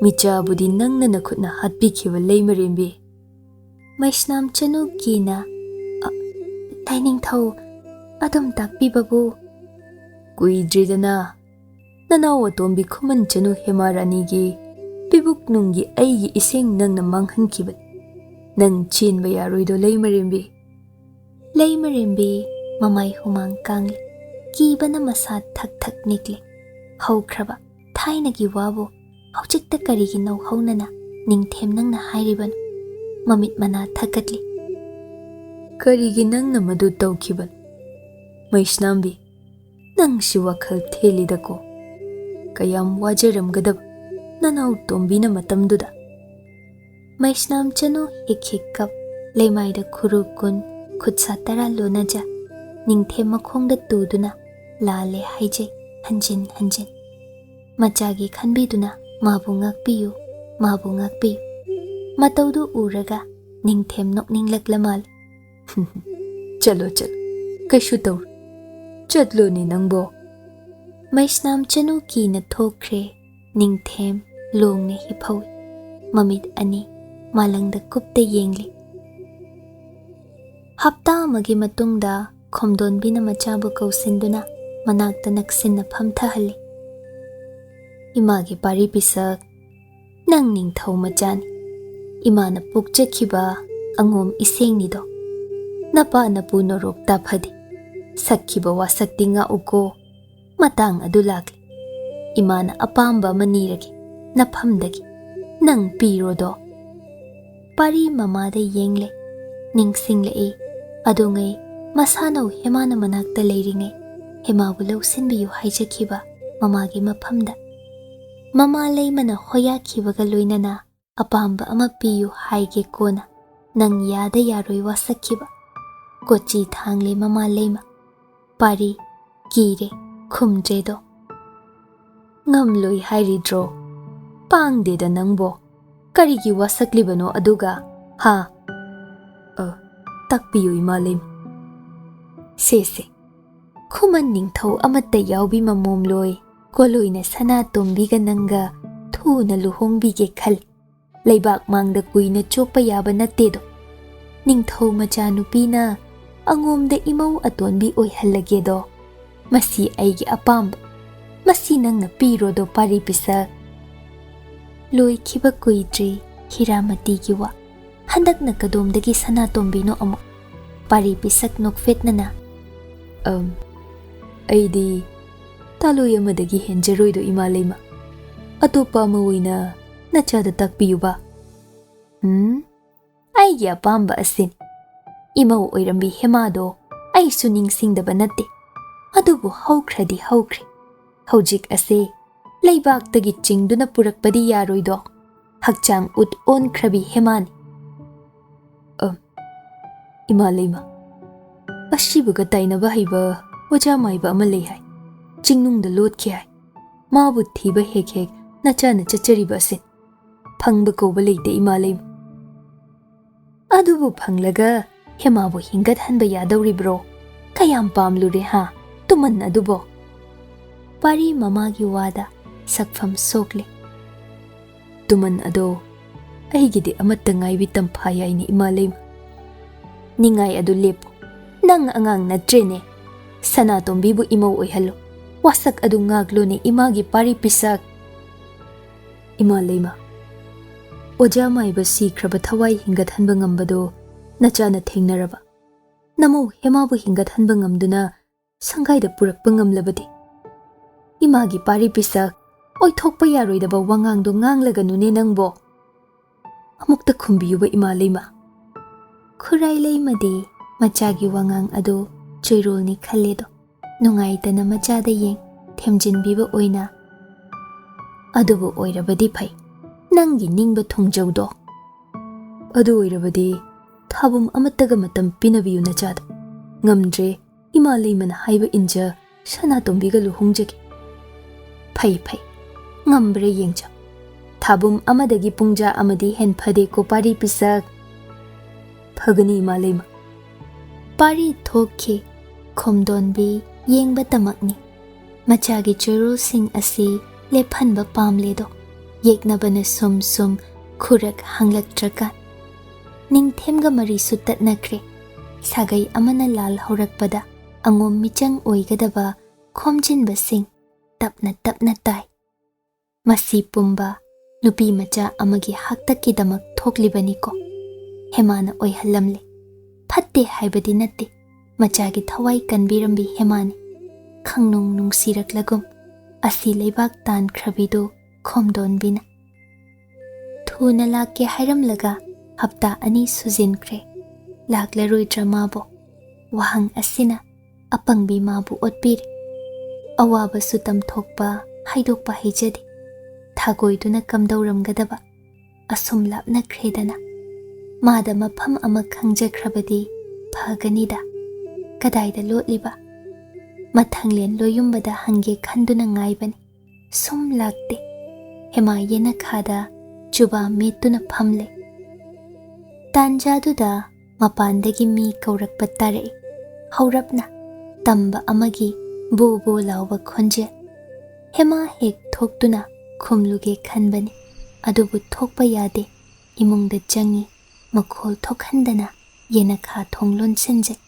ꯃꯤꯆꯥꯕꯨꯗꯤ ꯅꯪꯅ ꯅꯈꯨꯠꯅ ꯍꯥꯠꯄꯤꯈꯤꯕ, ꯂꯩꯃꯔꯦꯝꯕꯤ? ꯃꯩꯁꯅꯥꯝ ꯆꯅꯨ ꯀꯤꯅ, "ꯑ, ꯂꯥꯏꯅꯤꯡꯊꯧ, ꯑꯗꯨꯝ ꯇꯥꯛꯄꯤꯕꯕꯨ?" ꯀꯨꯏꯗ꯭ꯔꯤꯗꯅ ꯅꯅꯥꯎ ꯑꯇꯣꯝꯕꯤ ꯈꯨꯃꯟ ꯆꯅꯨ ꯍꯦꯃꯥꯔꯥꯅꯤꯒꯤ ꯄꯤꯕꯨꯛ ꯅꯨꯡꯒꯤ ꯑꯩꯒꯤ ꯏꯁꯦꯡ ꯅꯪꯅ ꯃꯥꯡꯍꯟꯈꯤꯕꯅꯤ꯫ ꯅꯪ ꯆꯦꯟꯕ ꯌꯥꯔꯣꯏꯗꯣ, ꯂꯩꯃꯔꯦꯝꯕꯤ꯫ ꯂꯩꯃꯔꯦꯝꯕꯤ ꯃꯃꯥꯏ ꯍꯨꯃꯥꯡ ꯀꯥꯡꯂꯤ, ꯀꯤꯕꯅ ꯃꯁꯥ ꯊꯛ ꯊꯛ ꯅꯤꯛꯂꯤ꯫ ꯍꯧꯈ꯭ꯔꯕ ꯊꯥꯏꯅꯒꯤ ꯋꯥꯕꯨ ꯍꯧꯖꯤꯛꯇ ꯀꯔꯤꯒꯤ ꯅꯧꯍꯧꯅꯅ ꯅꯤꯡꯊꯦꯝ ꯅꯪꯅ ꯍꯥꯏꯔꯤꯕꯅꯣ? ꯃꯃꯤꯠ ꯃꯅꯥ ꯊꯛꯀꯠꯂꯤ꯫ ꯀꯔꯤꯒꯤ ꯅꯪꯅ ꯃꯗꯨ ꯇꯧꯈꯤꯕꯅꯣ? ꯃꯩꯁꯅꯥꯝꯕꯤ, ꯅꯪꯁꯤ ꯋꯥꯈꯜ ꯊꯦꯜꯂꯤꯗꯀꯣ꯫ ꯀꯌꯥꯝ ꯋꯥꯖꯔꯝꯒꯗꯕ ꯅꯅꯥꯎ ꯇꯣꯝꯕꯤꯅ ꯃꯇꯝꯗꯨꯗ꯫ ꯃꯩꯁꯅꯥꯝ ꯆꯅꯨ ꯍꯤꯛ ꯍꯤꯛ ꯀꯞ, ꯂꯩꯃꯥꯏꯗ ꯈꯨꯔꯨ ꯀꯨꯟ, ꯈꯨꯠꯁꯥ ꯇꯔꯥ ꯂꯣꯟꯅꯖ, ꯅꯤꯡꯊꯦꯝ ꯃꯈꯣꯡꯗ ꯇꯨꯗꯨꯅ ꯂꯥꯜꯂꯦ ꯍꯥꯏꯖꯩ ꯍꯟꯖꯤꯟ ꯍꯟꯖꯤꯟ꯫ ꯃꯆꯥꯒꯤ ꯈꯟꯕꯤꯗꯨꯅ ꯃꯥꯕꯨ ꯉꯥꯛꯄꯤꯌꯨ, ꯃꯥꯕꯨ ꯉꯥꯛꯄꯤꯌꯨ꯫ ꯃꯇꯧꯗꯨ ꯎꯔꯒ ꯅꯤꯡꯊꯦꯝ ꯅꯣꯛꯅꯤꯡꯂꯛꯂ ꯃꯥꯜꯂꯦ꯫ "ꯆꯠꯂꯣ, ꯆꯠꯂꯣ, ꯀꯩꯁꯨ ꯇꯧꯔꯣꯏ꯫ ꯆꯠꯂꯣꯅꯦ ꯅꯪꯕꯣ꯫" ꯃꯩꯁꯅꯥꯝ ꯆꯅꯨ ꯀꯤꯅ ꯊꯣꯛꯈ꯭ꯔꯦ꯫ ꯅꯤꯡꯊꯦꯝ ꯂꯣꯡꯅ ꯍꯤꯞꯍꯧꯏ꯫ ꯃꯃꯤꯠ ꯑꯅꯤ ꯃꯥꯂꯪꯗ ꯀꯨꯞꯇ ꯌꯦꯡꯂꯤ꯫ ꯍꯞꯇꯥ ꯑꯃꯒꯤ ꯃꯇꯨꯡꯗ ꯈꯣꯝꯗꯣꯟꯕꯤꯅ ꯃꯆꯥꯕꯨ ꯀꯧꯁꯤꯟꯗꯨꯅ ꯃꯅꯥꯛꯇ ꯅꯛꯁꯤꯟꯅ ꯐꯝꯊꯍꯜꯂꯤ꯫ "ꯏꯃꯥꯒꯤ ꯄꯥꯔꯤ ꯄꯤꯁꯛ, ꯅꯪ ꯅꯤꯡꯊꯧ ꯃꯆꯥꯅꯤ꯫ ꯏꯃꯥꯅ ꯄꯣꯛꯆꯈꯤꯕ ꯑꯉꯣꯝ ꯏꯁꯦꯡꯅꯤꯗꯣ꯫ ꯅꯄꯥ ꯅꯄꯨ ꯅꯣꯔꯣꯛ ꯇꯥꯐꯗꯦ꯫ ꯁꯛꯈꯤꯕ ꯋꯥꯁꯛꯇꯤ ꯉꯥꯛꯎꯀꯣ꯫ ꯃꯇꯥꯡ ꯑꯗꯨ ꯂꯥꯛꯂꯦ꯫ ꯏꯃꯥꯅ ꯑꯄꯥꯝꯕ ꯑꯃ ꯅꯤꯔꯒꯦ, ꯅꯐꯝꯗꯒꯤ꯫ ꯅꯪ ꯄꯤꯔꯣꯗꯣ?" ꯄꯥꯔꯤ ꯃꯃꯥꯗ ꯌꯦꯡꯂꯦ꯫ ꯅꯤꯡꯁꯤꯡꯂꯛꯏ, ꯑꯗꯨꯉꯩ ꯃꯁꯥꯅꯧ ꯍꯦꯃꯥꯅ ꯃꯅꯥꯛꯇ ꯂꯩꯔꯤꯉꯩ ꯍꯦꯃꯥꯕꯨ ꯂꯧꯁꯤꯟꯕꯤꯌꯨ ꯍꯥꯏꯖꯈꯤꯕ ꯃꯃꯥꯒꯤ ꯃꯐꯝꯗ꯫ ꯃꯃꯥ ꯂꯩꯃꯅ ꯍꯣꯌꯥꯈꯤꯕꯒ ꯂꯣꯏꯅꯅ "ꯑꯄꯥꯝꯕ ꯑꯃ ꯄꯤꯌꯨ ꯍꯥꯏꯒꯦ ꯀꯣꯟꯅ, ꯅꯪ ꯌꯥꯗ ꯌꯥꯔꯣꯏ" ꯋꯥꯁꯛꯈꯤꯕ꯫ ꯀꯣꯆꯤ ꯊꯥꯡꯂꯦ ꯃꯃꯥ ꯂꯩꯃ꯫ ꯄꯥꯔꯤ ꯀꯤꯔꯦ, ꯈꯨꯝꯗ꯭ꯔꯦꯗꯣ꯫ "ꯉꯝꯂꯣꯏ ꯍꯥꯏꯔꯤꯗ꯭ꯔꯣ? ꯄꯥꯡꯗꯦꯗ ꯅꯪꯕꯣ꯫ ꯀꯔꯤꯒꯤ ꯋꯥꯁꯛꯂꯤꯕꯅꯣ ꯑꯗꯨꯒ, ꯍꯥ?" "ꯑ, ꯇꯥꯛꯄꯤꯌꯨ ꯏꯃꯥ ꯂꯩꯃ꯫" ꯁꯦ ꯁꯦ, ꯈꯨꯃꯟ ꯅꯤꯡꯊꯧ ꯑꯃꯠꯇ ꯌꯥꯎꯕꯤ ꯃꯃꯣꯝꯂꯣꯏ ꯀꯣꯂꯣꯏꯅ ꯁꯅꯥꯇꯣꯝꯕꯤꯒ ꯅꯪꯒ ꯊꯨꯅ ꯂꯨꯍꯣꯡꯕꯤꯒꯦ ꯈꯜꯂꯤ꯫ ꯂꯩꯕꯥꯛ ꯃꯥꯡꯗ ꯀꯨꯏꯅ ꯆꯣꯞꯄ ꯌꯥꯕ ꯅꯠꯇꯦꯗꯣ꯫ ꯅꯤꯡꯊꯧ ꯃꯆꯥꯅꯨꯄꯤꯅ ꯑꯉꯣꯝꯗ ꯏꯃꯧ ꯑꯇꯣꯟꯕꯤ ꯑꯣꯏꯍꯜꯂꯒꯦꯗꯣ꯫ ꯃꯁꯤ ꯑꯩꯒꯤ ꯑꯄꯥꯝꯕ꯫ ꯃꯁꯤ ꯅꯪꯅ ꯄꯤꯔꯣꯗꯣ ꯄꯥꯔꯤ ꯄꯤꯁꯛ꯫ ꯂꯣꯏꯈꯤꯕ ꯀꯨꯏꯗ꯭ꯔꯤ ꯍꯤꯔꯥꯃꯇꯤꯒꯤ ꯋꯥ꯫ ꯍꯟꯗꯛꯅ ꯀꯗꯣꯝꯗꯒꯤ ꯁꯅꯥꯇꯣꯝꯕꯤꯅꯣ ꯑꯃꯨꯛ? ꯄꯥꯔꯤ ꯄꯤꯁꯛ ꯅꯣꯛꯐꯦꯠꯅꯅ, "ꯑꯝ, ꯑꯩꯗꯤ ꯇꯥꯂꯣꯏ ꯑꯃꯗꯒꯤ ꯍꯦꯟꯖꯔꯣꯏꯗꯣ ꯏꯃꯥ ꯂꯩꯃ꯫ ꯑꯇꯣꯞꯄ ꯑꯃ ꯑꯣꯏꯅ ꯅꯆꯥꯗ ꯇꯥꯛꯄꯤꯌꯨꯕ꯫" "ꯎꯝ, ꯑꯩꯒꯤ ꯑꯄꯥꯝꯕ ꯑꯁꯤꯅꯤ꯫ ꯏꯃꯧ ꯑꯣꯏꯔꯝꯕꯤ ꯍꯦꯃꯥꯗꯣ ꯑꯩꯁꯨ ꯅꯤꯡꯁꯤꯡꯗꯕ ꯅꯠꯇꯦ꯫ ꯑꯗꯨꯕꯨ ꯍꯧꯈ꯭ꯔꯗꯤ ꯍꯧꯈ꯭ꯔꯦ꯫ ꯍꯧꯖꯤꯛ ꯑꯁꯦ ꯂꯩꯕꯥꯛꯇꯒꯤ ꯆꯤꯡꯗꯨꯅ ꯄꯨꯔꯛꯄꯗꯤ ꯌꯥꯔꯣꯏꯗꯣ꯫ ꯍꯛꯆꯥꯡ ꯎꯠ ꯑꯣꯟꯈ꯭ꯔꯕꯤ ꯍꯦꯃꯥꯅꯤ꯫" "ꯑ, ꯏꯃꯥ ꯂꯩꯃ, ꯑꯁꯤꯕꯒ ꯇꯥꯏꯅꯕ ꯍꯩꯕ ꯑꯣꯖꯥ ꯃꯥꯏꯕ ꯑꯃ ꯂꯩ ꯍꯥꯏ꯫ ꯆꯤꯡꯅꯨꯡꯗ ꯂꯣꯠꯈꯤ ꯍꯥꯏ꯫ ꯃꯥꯕꯨ ꯊꯤꯕ ꯍꯦꯛ ꯍꯦꯛ ꯅꯆꯥꯅ ꯆꯠꯆꯔꯤꯕ ꯑꯁꯤꯅꯤ꯫ ꯐꯪꯕ ꯀꯧꯕ ꯂꯩꯇꯦ ꯏꯃꯥ ꯂꯩꯃ꯫" "ꯑꯗꯨꯕꯨ ꯐꯪꯂꯒ ꯍꯦꯃꯥꯕꯨ ꯍꯤꯡꯒꯠꯍꯟꯕ ꯌꯥꯗꯧꯔꯤꯕ꯭ꯔꯣ? ꯀꯌꯥꯝ ꯄꯥꯝꯂꯨꯔꯦ ꯍꯥ, ꯇꯨꯃꯟ ꯑꯗꯨꯕꯣ?" ꯄꯥꯔꯤ ꯃꯃꯥꯒꯤ ꯋꯥꯗ ꯁꯛꯐꯝ ꯁꯣꯛꯂꯦ꯫ "ꯇꯨꯃꯟ ꯑꯗꯣ ꯑꯩꯒꯤꯗꯤ ꯑꯃꯠꯇ ꯉꯥꯏꯕꯤ ꯇꯝꯐꯥ ꯌꯥꯏꯅꯦ ꯏꯃꯥ ꯂꯩꯃ꯫" "ꯅꯤꯡꯉꯥꯏ ꯑꯗꯨ ꯂꯦꯞꯄꯨ꯫ ꯅꯪ ꯑꯉꯥꯡ ꯅꯠꯇ꯭ꯔꯦꯅꯦ꯫ ꯁꯅꯥꯇꯣꯝꯕꯤꯕꯨ ꯏꯃꯧ ꯑꯣꯏꯍꯜꯂꯨ꯫ ꯋꯥꯁꯛ ꯑꯗꯨ ꯉꯥꯛꯂꯨꯅꯦ ꯏꯃꯥꯒꯤ ꯄꯥꯔꯤ ꯄꯤꯁꯛ꯫" "ꯏꯃꯥ ꯂꯩꯃ, ꯑꯣꯖꯥ ꯃꯥꯏꯕ ꯁꯤꯈ꯭ꯔꯕ ꯊꯋꯥꯏ ꯍꯤꯡꯒꯠꯍꯟꯕ ꯉꯝꯕꯗꯣ ꯅꯆꯥꯅ ꯊꯦꯡꯅꯔꯕ?" ꯅꯃꯧ ꯍꯦꯃꯥꯕꯨ ꯍꯤꯡꯒꯠꯍꯟꯕ ꯉꯝꯗꯨꯅ ꯁꯪꯒꯥꯏꯗ ꯄꯨꯔꯛꯄ ꯉꯝꯂꯕꯗꯤ? ꯏꯃꯥꯒꯤ ꯄꯥꯔꯤ ꯄꯤꯁꯛ, ꯑꯣꯏꯊꯣꯛꯄ ꯌꯥꯔꯣꯏꯗꯕ ꯋꯥꯉꯥꯡꯗꯣ ꯉꯥꯡꯂꯒꯅꯨꯅꯦ ꯅꯪꯕꯣ꯫ ꯑꯃꯨꯛꯇ ꯈꯨꯝꯕꯤꯌꯨꯕ ꯏꯃꯥ ꯂꯩꯃ꯫ ꯈꯨꯔꯥꯏ ꯂꯩꯃꯗꯤ ꯃꯆꯥꯒꯤ ꯋꯥꯉꯥꯡ ꯑꯗꯨ ꯆꯣꯏꯔꯣꯜꯅꯤ ꯈꯜꯂꯦꯗꯣ꯫ ꯅꯨꯡꯉꯥꯏꯇꯅ ꯃꯆꯥꯗ ꯌꯦꯡ ꯊꯦꯝꯖꯤꯟꯕꯤꯕ ꯑꯣꯏꯅ, "ꯑꯗꯨꯕꯨ ꯑꯣꯏꯔꯕꯗꯤ ꯐꯩ, ꯅꯪꯒꯤ ꯅꯤꯡꯕ ꯊꯨꯡꯖꯧꯗꯣ꯫ ꯑꯗꯨ ꯑꯣꯏꯔꯕꯗꯤ ꯊꯥꯕꯨꯝ ꯑꯃꯠꯇꯒ ꯃꯇꯝ ꯄꯤꯅꯕꯤꯌꯨ ꯅꯆꯥꯗ꯫ ꯉꯝꯗ꯭ꯔꯦ, ꯏꯃꯥ ꯂꯩꯃꯅ ꯍꯥꯏꯕ ꯏꯟꯖ ꯁꯅꯥꯇꯣꯝꯕꯤꯒ ꯂꯨꯍꯣꯡꯖꯒꯦ꯫ ꯐꯩ ꯐꯩ, ꯉꯝꯕ꯭ꯔꯥ ꯌꯦꯡꯖ꯫ ꯊꯥꯕꯨꯝ ꯑꯃꯗꯒꯤ ꯄꯨꯡꯖꯥ ꯑꯃꯗꯤ ꯍꯦꯟ ꯐꯗꯦꯀꯣ ꯄꯥꯔꯤ ꯄꯤꯁꯛ?" "ꯐꯒꯅꯤ ꯏꯃꯥ ꯂꯩꯃ꯫" ꯄꯥꯔꯤ ꯊꯣꯛꯈꯤ꯫ ꯈꯣꯝꯗꯣꯟꯕꯤ ꯌꯦꯡꯕꯇꯃꯛꯅꯤ꯫ ꯃꯆꯥꯒꯤ ꯆꯣꯏꯔꯣꯜꯁꯤꯡ ꯑꯁꯤ ꯂꯦꯞꯍꯟꯕ ꯄꯥꯝꯂꯦꯗꯣ꯫ ꯌꯦꯛꯅꯕꯅ ꯁꯨꯝ ꯁꯨꯝ ꯈꯨꯔꯛ ꯍꯥꯡꯂꯛꯇ꯭ꯔꯀꯥꯟ, ꯅꯤꯡꯊꯦꯝꯒ ꯃꯔꯤꯁꯨ ꯇꯠꯅꯈ꯭ꯔꯦ꯫ ꯁꯥꯒꯩ ꯑꯃꯅ ꯂꯥꯜ ꯍꯧꯔꯛꯄꯗ ꯑꯉꯣꯝ ꯃꯤꯆꯪ ꯑꯣꯏꯒꯗꯕ ꯈꯣꯝꯖꯤꯟꯕꯁꯤꯡ ꯇꯞꯅ ꯇꯞꯅ ꯇꯥꯏ꯫ ꯃꯁꯤ ꯄꯨꯝꯕ ꯅꯨꯄꯤ ꯃꯆꯥ ꯑꯃꯒꯤ ꯍꯥꯛꯇꯛꯀꯤꯗꯃꯛ ꯊꯣꯛꯂꯤꯕꯅꯤꯀꯣ꯫ ꯍꯦꯃꯥꯅ ꯑꯣꯏꯍꯜꯂꯝꯂꯦ꯫ ꯐꯠꯇꯦ ꯍꯥꯏꯕꯗꯤ ꯅꯠꯇꯦ꯫ ꯃꯆꯥꯒꯤ ꯊꯋꯥꯏ ꯀꯟꯕꯤꯔꯝꯕꯤ ꯍꯦꯃꯥꯅꯤ꯫ ꯈꯪꯅꯨꯡ ꯅꯨꯡꯁꯤꯔꯛꯂꯒꯨꯝ ꯑꯁꯤ ꯂꯩꯕꯥꯛ ꯇꯥꯟꯈ꯭ꯔꯕꯤꯗꯨ ꯈꯣꯝꯗꯣꯟꯕꯤꯅ꯫ ꯊꯨꯅ ꯂꯥꯛꯀꯦ ꯍꯥꯏꯔꯝꯂꯒ ꯍꯞꯇꯥ ꯑꯅꯤ ꯁꯨꯖꯤꯟꯈ꯭ꯔꯦ꯫ ꯂꯥꯛꯂꯔꯣꯏꯗ꯭ꯔ ꯃꯥꯕꯨ? ꯋꯥꯍꯪ ꯑꯁꯤꯅ ꯑꯄꯪꯕꯤ ꯃꯥꯕꯨ ꯑꯣꯠꯄꯤꯔꯦ꯫ ꯑꯋꯥꯕꯁꯨ ꯇꯝꯊꯣꯛꯄ, ꯍꯥꯏꯗꯣꯛꯄ ꯍꯩꯖꯗꯦ꯫ ꯊꯥꯒꯣꯏꯗꯨꯅ ꯀꯝꯗꯧꯔꯝꯒꯗꯕ? ꯑꯁꯨꯝ ꯂꯥꯞꯅꯈ꯭ꯔꯦꯗꯅ꯫ ꯃꯥꯗ ꯃꯐꯝ ꯑꯃ ꯈꯪꯖꯈ꯭ꯔꯕꯗꯤ ꯐꯒꯅꯤꯗ꯫ ꯀꯗꯥꯏꯗ ꯂꯣꯠꯂꯤꯕ? ꯃꯊꯪꯂꯦꯟ ꯂꯣꯌꯨꯝꯕꯗ ꯍꯪꯒꯦ ꯈꯟꯗꯨꯅ ꯉꯥꯏꯕꯅꯤ꯫ ꯁꯨꯝ ꯂꯥꯛꯇꯦ꯫ ꯍꯦꯃꯥ ꯌꯦꯅꯈꯥꯗ ꯆꯨꯕꯥ ꯃꯦꯠꯇꯨꯅ ꯐꯝꯂꯦ꯫ ꯇꯥꯟꯖꯥꯗꯨꯗ ꯃꯄꯥꯟꯗꯒꯤ ꯃꯤ ꯀꯧꯔꯛꯄ ꯇꯥꯔꯛꯏ꯫ ꯍꯧꯔꯞꯅ ꯇꯝꯕ ꯑꯃꯒꯤ ꯕꯣ ꯕꯣ ꯂꯥꯎꯕ ꯈꯣꯟꯖꯦꯜ꯫ ꯍꯦꯃꯥ ꯍꯦꯛ ꯊꯣꯛꯇꯨꯅ ꯈꯨꯝꯂꯨꯒꯦ ꯈꯟꯕꯅꯤ, ꯑꯗꯨꯕꯨ ꯊꯣꯛꯄ ꯌꯥꯗꯦ꯫ ꯏꯃꯨꯡꯗ ꯆꯪꯉꯤ꯫ ꯃꯈꯣꯜ ꯊꯣꯛꯍꯟꯗꯅ ꯌꯦꯅꯈꯥ ꯊꯣꯡ ꯂꯣꯟꯁꯤꯟꯖꯩ꯫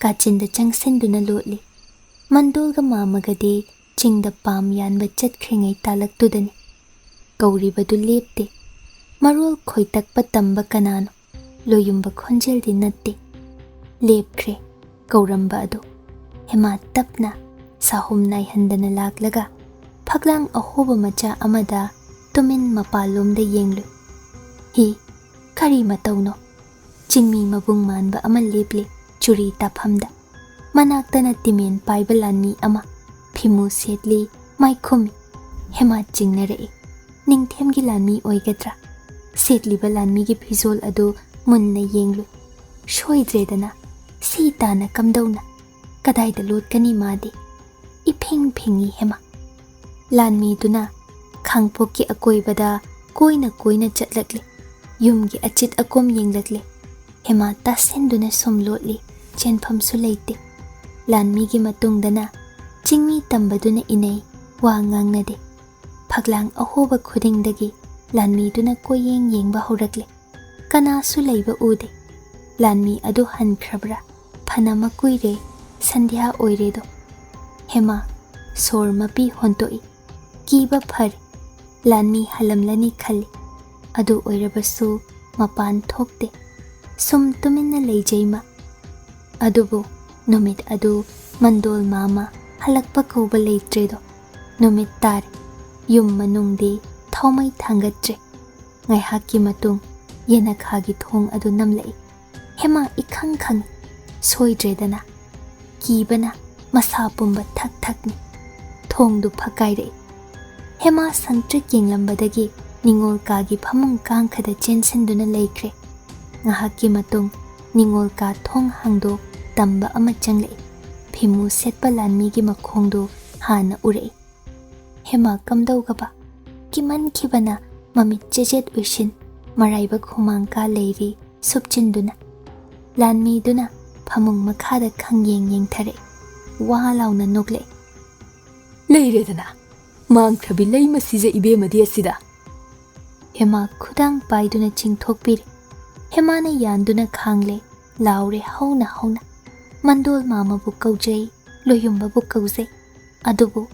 ꯀꯥꯆꯤꯟꯗ ꯆꯪꯁꯤꯟꯗꯨꯅ ꯂꯣꯠꯂꯤ꯫ ꯃꯟꯗꯣꯜꯒ ꯃꯥꯝꯃꯒꯗꯤ ꯆꯤꯡꯗ ꯄꯥꯝ ꯌꯥꯟꯕ ꯆꯠꯈ꯭ꯔꯤꯉꯩ ꯇꯥꯂꯛꯇꯨꯗꯅꯤ꯫ ꯀꯧꯔꯤꯕꯗꯨ ꯂꯦꯞꯇꯦ꯫ ꯃꯔꯣꯜ ꯈꯣꯏꯇꯛꯄ ꯇꯝꯕ ꯀꯅꯥꯅꯣ? ꯂꯣꯌꯨꯝꯕ ꯈꯣꯟꯖꯦꯜꯗꯤ ꯅꯠꯇꯦ꯫ ꯂꯦꯞꯈ꯭ꯔꯦ꯫ ꯀꯧꯔꯝꯕ ꯑꯗꯨ ꯍꯦꯃꯥ ꯇꯞꯅ ꯁꯥꯍꯨꯝ ꯅꯥꯏꯍꯟꯗꯅ ꯂꯥꯛꯂꯒ ꯐꯛꯂꯥꯡ ꯑꯍꯣꯕ ꯃꯆꯥ ꯑꯃꯗ ꯇꯨꯃꯤꯟ ꯃꯄꯥꯟꯂꯣꯝꯗ ꯌꯦꯡꯂꯨꯏ꯫ ꯍꯤ, ꯀꯔꯤ ꯃꯇꯧꯅꯣ? ꯆꯤꯡꯃꯤ ꯃꯕꯨꯡ ꯃꯥꯟꯕ ꯑꯃ ꯂꯦꯞꯂꯤ ꯆꯨꯔꯤ ꯇꯥꯐꯝꯗ꯫ ꯃꯅꯥꯛꯇꯅ ꯇꯤꯃꯦꯟ ꯄꯥꯏꯕ ꯂꯥꯟꯃꯤ ꯑꯃ, ꯐꯤꯃꯨ ꯁꯦꯠꯂꯤ, ꯃꯥꯏꯈꯨꯝꯃꯤ꯫ ꯍꯦꯃꯥ ꯆꯤꯡꯅꯔꯛꯏ꯫ ꯅꯤꯡꯊꯦꯝꯒꯤ ꯂꯥꯟꯃꯤ ꯑꯣꯏꯒꯗ꯭ꯔꯥ? ꯁꯦꯠꯂꯤꯕ ꯂꯥꯟꯃꯤꯒꯤ ꯐꯤꯖꯣꯜ ꯑꯗꯨ ꯃꯨꯟꯅ ꯌꯦꯡꯂꯨꯏ꯫ ꯁꯣꯏꯗ꯭ꯔꯦꯗꯅ, ꯁꯤ ꯇꯥꯅ ꯀꯝꯗꯧꯅ? ꯀꯗꯥꯏꯗ ꯂꯣꯠꯀꯅꯤ ꯃꯥꯗꯤ? ꯏꯐꯤꯡ ꯐꯤꯡꯉꯤ ꯍꯦꯃꯥ꯫ ꯂꯥꯟꯃꯤꯗꯨꯅ ꯈꯥꯡꯄꯣꯛꯀꯤ ꯑꯀꯣꯏꯕꯗ ꯀꯣꯏꯅ ꯀꯣꯏꯅ ꯆꯠꯂꯛꯂꯤ꯫ ꯌꯨꯝꯒꯤ ꯑꯆꯤꯠ ꯑꯀꯣꯝ ꯌꯦꯡꯂꯛꯂꯤ꯫ ꯍꯦꯃꯥ ꯇꯥꯁꯤꯟꯗꯨꯅ ꯁꯨꯝ ꯂꯣꯠꯂꯤ, ꯆꯦꯟꯐꯝꯁꯨ ꯂꯩꯇꯦ꯫ ꯂꯥꯟꯃꯤꯒꯤ ꯃꯇꯨꯡꯗꯅ ꯆꯤꯡꯃꯤ ꯇꯝꯕꯗꯨꯅ ꯏꯅꯩ, ꯋꯥ ꯉꯥꯡꯅꯗꯦ꯫ ꯐꯛꯂꯥꯡ ꯑꯍꯣꯕ ꯈꯨꯗꯤꯡꯗꯒꯤ ꯂꯥꯟꯃꯤꯗꯨꯅ ꯀꯣꯏꯌꯦꯡ ꯌꯦꯡꯕ ꯍꯧꯔꯛꯂꯦ꯫ ꯀꯅꯥꯁꯨ ꯂꯩꯕ ꯎꯗꯦ꯫ ꯂꯥꯟꯃꯤ ꯑꯗꯨ ꯍꯟꯈ꯭ꯔꯕ꯭ꯔꯥ? ꯐꯅ ꯃꯀꯨꯏꯔꯦ, ꯁꯟꯙ꯭ꯌꯥ ꯑꯣꯏꯔꯦꯗꯣ꯫ ꯍꯦꯃꯥ ꯁꯣꯔ ꯃꯄꯤ ꯍꯣꯟꯇꯣꯛꯏ꯫ ꯀꯤꯕ ꯐꯔꯦ꯫ ꯂꯥꯟꯃꯤ ꯍꯜꯂꯝꯂꯅꯤ ꯈꯜꯂꯤ꯫ ꯑꯗꯨ ꯑꯣꯏꯔꯕꯁꯨ ꯃꯄꯥꯟ ꯊꯣꯛꯇꯦ꯫ ꯁꯨꯝ ꯇꯨꯃꯤꯟꯅ ꯂꯩꯖꯩ ꯃꯥ꯫ ꯑꯗꯨꯕꯨ ꯅꯨꯃꯤꯠ ꯑꯗꯨ ꯃꯟꯗꯣꯜ ꯃꯥꯃ ꯍꯜꯂꯛꯄ ꯀꯧꯕ ꯂꯩꯇ꯭ꯔꯦꯗꯣ꯫ ꯅꯨꯃꯤꯠ ꯇꯥꯔꯦ꯫ ꯌꯨꯝ ꯃꯅꯨꯡꯗꯤ ꯊꯥꯎꯃꯩ ꯊꯥꯡꯒꯠꯇ꯭ꯔꯦ꯫ ꯉꯥꯏꯍꯥꯛꯀꯤ ꯃꯇꯨꯡ ꯌꯦꯅꯈꯥꯒꯤ ꯊꯣꯡ ꯑꯗꯨ ꯅꯝꯂꯛꯏ꯫ ꯍꯦꯃꯥ ꯏꯈꯪ ꯈꯪꯏ꯫ ꯁꯣꯏꯗ꯭ꯔꯦꯗꯅ꯫ ꯀꯤꯕꯅ ꯃꯁꯥ ꯄꯨꯝꯕ ꯊꯛ ꯊꯛꯅꯤ꯫ ꯊꯣꯡꯗꯨ ꯐꯛꯀꯥꯏꯔꯛꯏ꯫ ꯍꯦꯃꯥ ꯁꯪꯇ꯭ꯔꯤꯛ ꯌꯦꯡꯂꯝꯕꯗꯒꯤ ꯅꯤꯉꯣꯜ ꯀꯥꯒꯤ ꯐꯃꯨꯡ ꯀꯥꯡꯈꯗ ꯆꯦꯟꯁꯤꯟꯗꯨꯅ ꯂꯩꯈ꯭ꯔꯦ꯫ ꯉꯥꯏꯍꯥꯛꯀꯤ ꯃꯇꯨꯡ ꯅꯤꯉꯣꯜ ꯀꯥ ꯊꯣꯡ ꯍꯥꯡꯗꯣꯛ ꯇꯝꯕ ꯑꯃ ꯆꯪꯂꯛꯏ꯫ ꯐꯤꯃꯨ ꯁꯦꯠꯄ ꯂꯥꯟꯃꯤꯒꯤ ꯃꯈꯣꯡꯗꯨ ꯍꯥꯟꯅ ꯎꯔꯛꯏ꯫ ꯍꯦꯃꯥ ꯀꯝꯗꯧꯒꯕ? ꯀꯤꯃꯟꯈꯤꯕꯅ ꯃꯃꯤꯠ ꯆꯦꯖꯦꯠ ꯎꯏꯁꯤꯟ, ꯃꯔꯥꯏꯕꯛ ꯍꯨꯃꯥꯡ ꯀꯥ ꯂꯩꯔꯤ ꯁꯨꯞꯆꯤꯟꯗꯨꯅ꯫ ꯂꯥꯟꯃꯤꯗꯨꯅ ꯐꯃꯨꯡ ꯃꯈꯥꯗ ꯈꯪꯌꯦꯡ ꯌꯦꯡꯊꯔꯛꯏ꯫ ꯋꯥ ꯂꯥꯎꯅ ꯅꯣꯛꯂꯛꯏ꯫ "ꯂꯩꯔꯦꯗꯅ, ꯃꯥꯡꯈ꯭ꯔꯕꯤ ꯂꯩ ꯃꯁꯤꯁꯦ ꯏꯕꯦꯝꯃꯗꯤ ꯑꯁꯤꯗ!" ꯍꯦꯃꯥ ꯈꯨꯗꯥꯡ ꯄꯥꯏꯗꯨꯅ ꯆꯤꯡꯊꯣꯛꯄꯤꯔꯦ꯫ ꯍꯦꯃꯥꯅ ꯌꯥꯟꯗꯨꯅ ꯈꯥꯡꯂꯦ, ꯂꯥꯎꯔꯦ ꯍꯧꯅ ꯍꯧꯅ꯫ ꯃꯟꯗꯣꯜ ꯃꯥꯃꯕꯨ ꯀꯧꯖꯩ, ꯂꯣꯌꯨꯝꯕꯕꯨ ꯀꯧꯖꯩ, ꯑꯗꯨꯕꯨ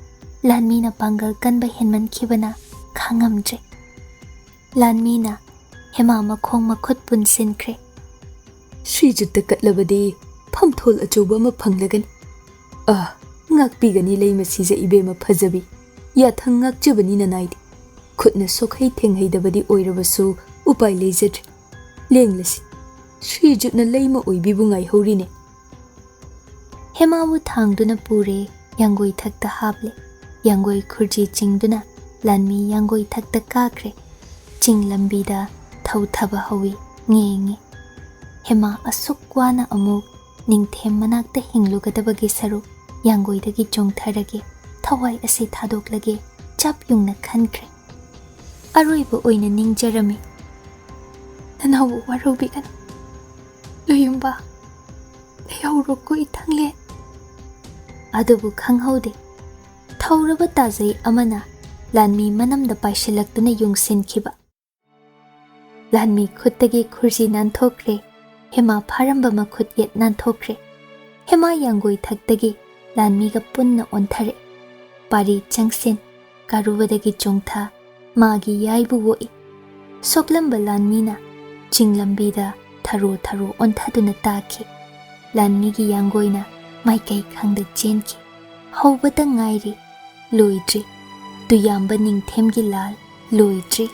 ꯂꯥꯟꯃꯤꯅ ꯄꯥꯡꯒꯜ ꯀꯟꯕ ꯍꯦꯟꯃꯟꯈꯤꯕꯅ ꯈꯥꯡꯉꯝꯗ꯭ꯔꯦ꯫ ꯂꯥꯟꯃꯤꯅ ꯍꯦꯃꯥ ꯃꯈꯣꯡ ꯃꯈꯨꯠ ꯄꯨꯟꯁꯤꯟꯈ꯭ꯔꯦ꯫ ꯁ꯭ꯔꯤꯖꯨꯠꯇ ꯀꯠꯂꯕꯗꯤ ꯐꯝꯊꯣꯜ ꯑꯆꯧꯕ ꯑꯃ ꯐꯪꯂꯒꯅꯤ꯫ ꯑꯥ, ꯉꯥꯛꯄꯤꯒꯅꯤ ꯂꯩꯃꯁꯤꯖ ꯏꯕꯦꯝꯃ ꯐꯖꯕꯤ꯫ ꯌꯥꯊꯪ ꯉꯥꯛꯆꯕꯅꯤ ꯅꯅꯥꯏꯗꯤ꯫ ꯈꯨꯠꯅ ꯁꯣꯛꯍꯩ ꯊꯦꯡꯍꯩꯗꯕꯗꯤ ꯑꯣꯏꯔꯕꯁꯨ ꯎꯄꯥꯏ ꯂꯩꯖꯗ꯭ꯔꯦ꯫ ꯂꯦꯡꯂꯁꯤ꯫ ꯁ꯭ꯔꯤꯖꯨꯠꯅ ꯂꯩꯃ ꯑꯣꯏꯕꯤꯕꯨ ꯉꯥꯏꯍꯧꯔꯤꯅꯦ꯫ ꯍꯦꯃꯥꯕꯨ ꯊꯥꯡꯗꯨꯅ ꯄꯨꯔꯦ, ꯌꯥꯡꯒꯣꯏ ꯊꯛꯇ ꯍꯥꯞꯂꯦ꯫ ꯌꯥꯡꯒꯣꯏ ꯈꯨꯔꯖꯤ ꯆꯤꯡꯗꯨꯅ ꯂꯥꯟꯃꯤ ꯌꯥꯡꯒꯣꯏ ꯊꯛꯇ ꯀꯥꯈ꯭ꯔꯦ꯫ ꯆꯤꯡ ꯂꯝꯕꯤꯗ ꯊꯧꯊꯕ ꯍꯧꯏ, ꯉꯦꯡꯉꯤ꯫ ꯍꯦꯃꯥ ꯑꯁꯨꯛ ꯋꯥꯅ ꯑꯃꯨꯛ ꯅꯤꯡꯊꯦꯝ ꯃꯅꯥꯛꯇ ꯍꯤꯡꯂꯨꯒꯗꯕꯒꯤ ꯁꯔꯨꯛ ꯌꯥꯡꯒꯣꯏꯗꯒꯤ ꯆꯣꯡꯊꯔꯒꯦ, ꯊꯋꯥꯏ ꯑꯁꯤ ꯊꯥꯗꯣꯛꯂꯒꯦ, ꯆꯞ ꯌꯨꯡꯅ ꯈꯟꯈ꯭ꯔꯦ꯫ ꯑꯔꯣꯏꯕ ꯑꯣꯏꯅ ꯅꯤꯡꯖꯔꯝꯃꯤ꯫ "ꯅꯅꯥꯎꯕꯨ ꯋꯥꯔꯧꯕꯤꯒꯅꯨ꯫ ꯂꯣꯌꯨꯝꯕ, ꯂꯩꯍꯧꯔꯣꯀꯣ ꯏꯊꯪꯂꯦ꯫" ꯑꯗꯨꯕꯨ ꯈꯪꯍꯧꯗꯦ꯫ ꯊꯧꯔꯕ ꯇꯥꯖꯩ ꯑꯃꯅ ꯂꯥꯟꯃꯤ ꯃꯅꯝꯗ ꯄꯥꯏꯁꯤꯜꯂꯛꯇꯨꯅ ꯌꯨꯡꯁꯤꯟꯈꯤꯕ꯫ ꯂꯥꯟꯃꯤ ꯈꯨꯠꯇꯒꯤ ꯈꯨꯔꯖꯤ ꯅꯥꯟꯊꯣꯛꯈ꯭ꯔꯦ꯫ ꯍꯦꯃꯥ ꯐꯥꯔꯝꯕ ꯃꯈꯨꯠ ꯌꯦꯠ ꯅꯥꯟꯊꯣꯛꯈ꯭ꯔꯦ꯫ ꯍꯦꯃꯥ ꯌꯥꯡꯒꯣꯏ ꯊꯛꯇꯒꯤ ꯂꯥꯟꯃꯤꯒ ꯄꯨꯟꯅ ꯑꯣꯟꯊꯔꯦ꯫ ꯄꯥꯔꯤ ꯆꯪꯁꯤꯟ, ꯀꯥꯔꯨꯕꯗꯒꯤ ꯆꯣꯡꯊ, ꯃꯥꯒꯤ ꯌꯥꯏꯕꯨ ꯑꯣꯛꯏ꯫ ꯁꯣꯛꯂꯝꯕ ꯂꯥꯟꯃꯤꯅ ꯆꯤꯡ ꯂꯝꯕꯤꯗ ꯊꯔꯣ ꯊꯔꯣ ꯑꯣꯟꯊꯗꯨꯅ ꯇꯥꯈꯤ꯫ ꯂꯥꯟꯃꯤꯒꯤ ꯌꯥꯡꯒꯣꯏꯅ ꯃꯥꯏꯀꯩ ꯈꯪꯗ ꯆꯦꯟꯈꯤ꯫ ꯍꯧꯕꯇ ꯉꯥꯏꯔꯤ, ꯂꯣꯏꯗ꯭ꯔꯤ꯫ ꯇꯨꯌꯥꯝꯕ ꯅꯤꯡꯊꯦꯝꯒꯤ ꯂꯥꯜ ꯂꯣꯏꯗ꯭ꯔꯤ꯫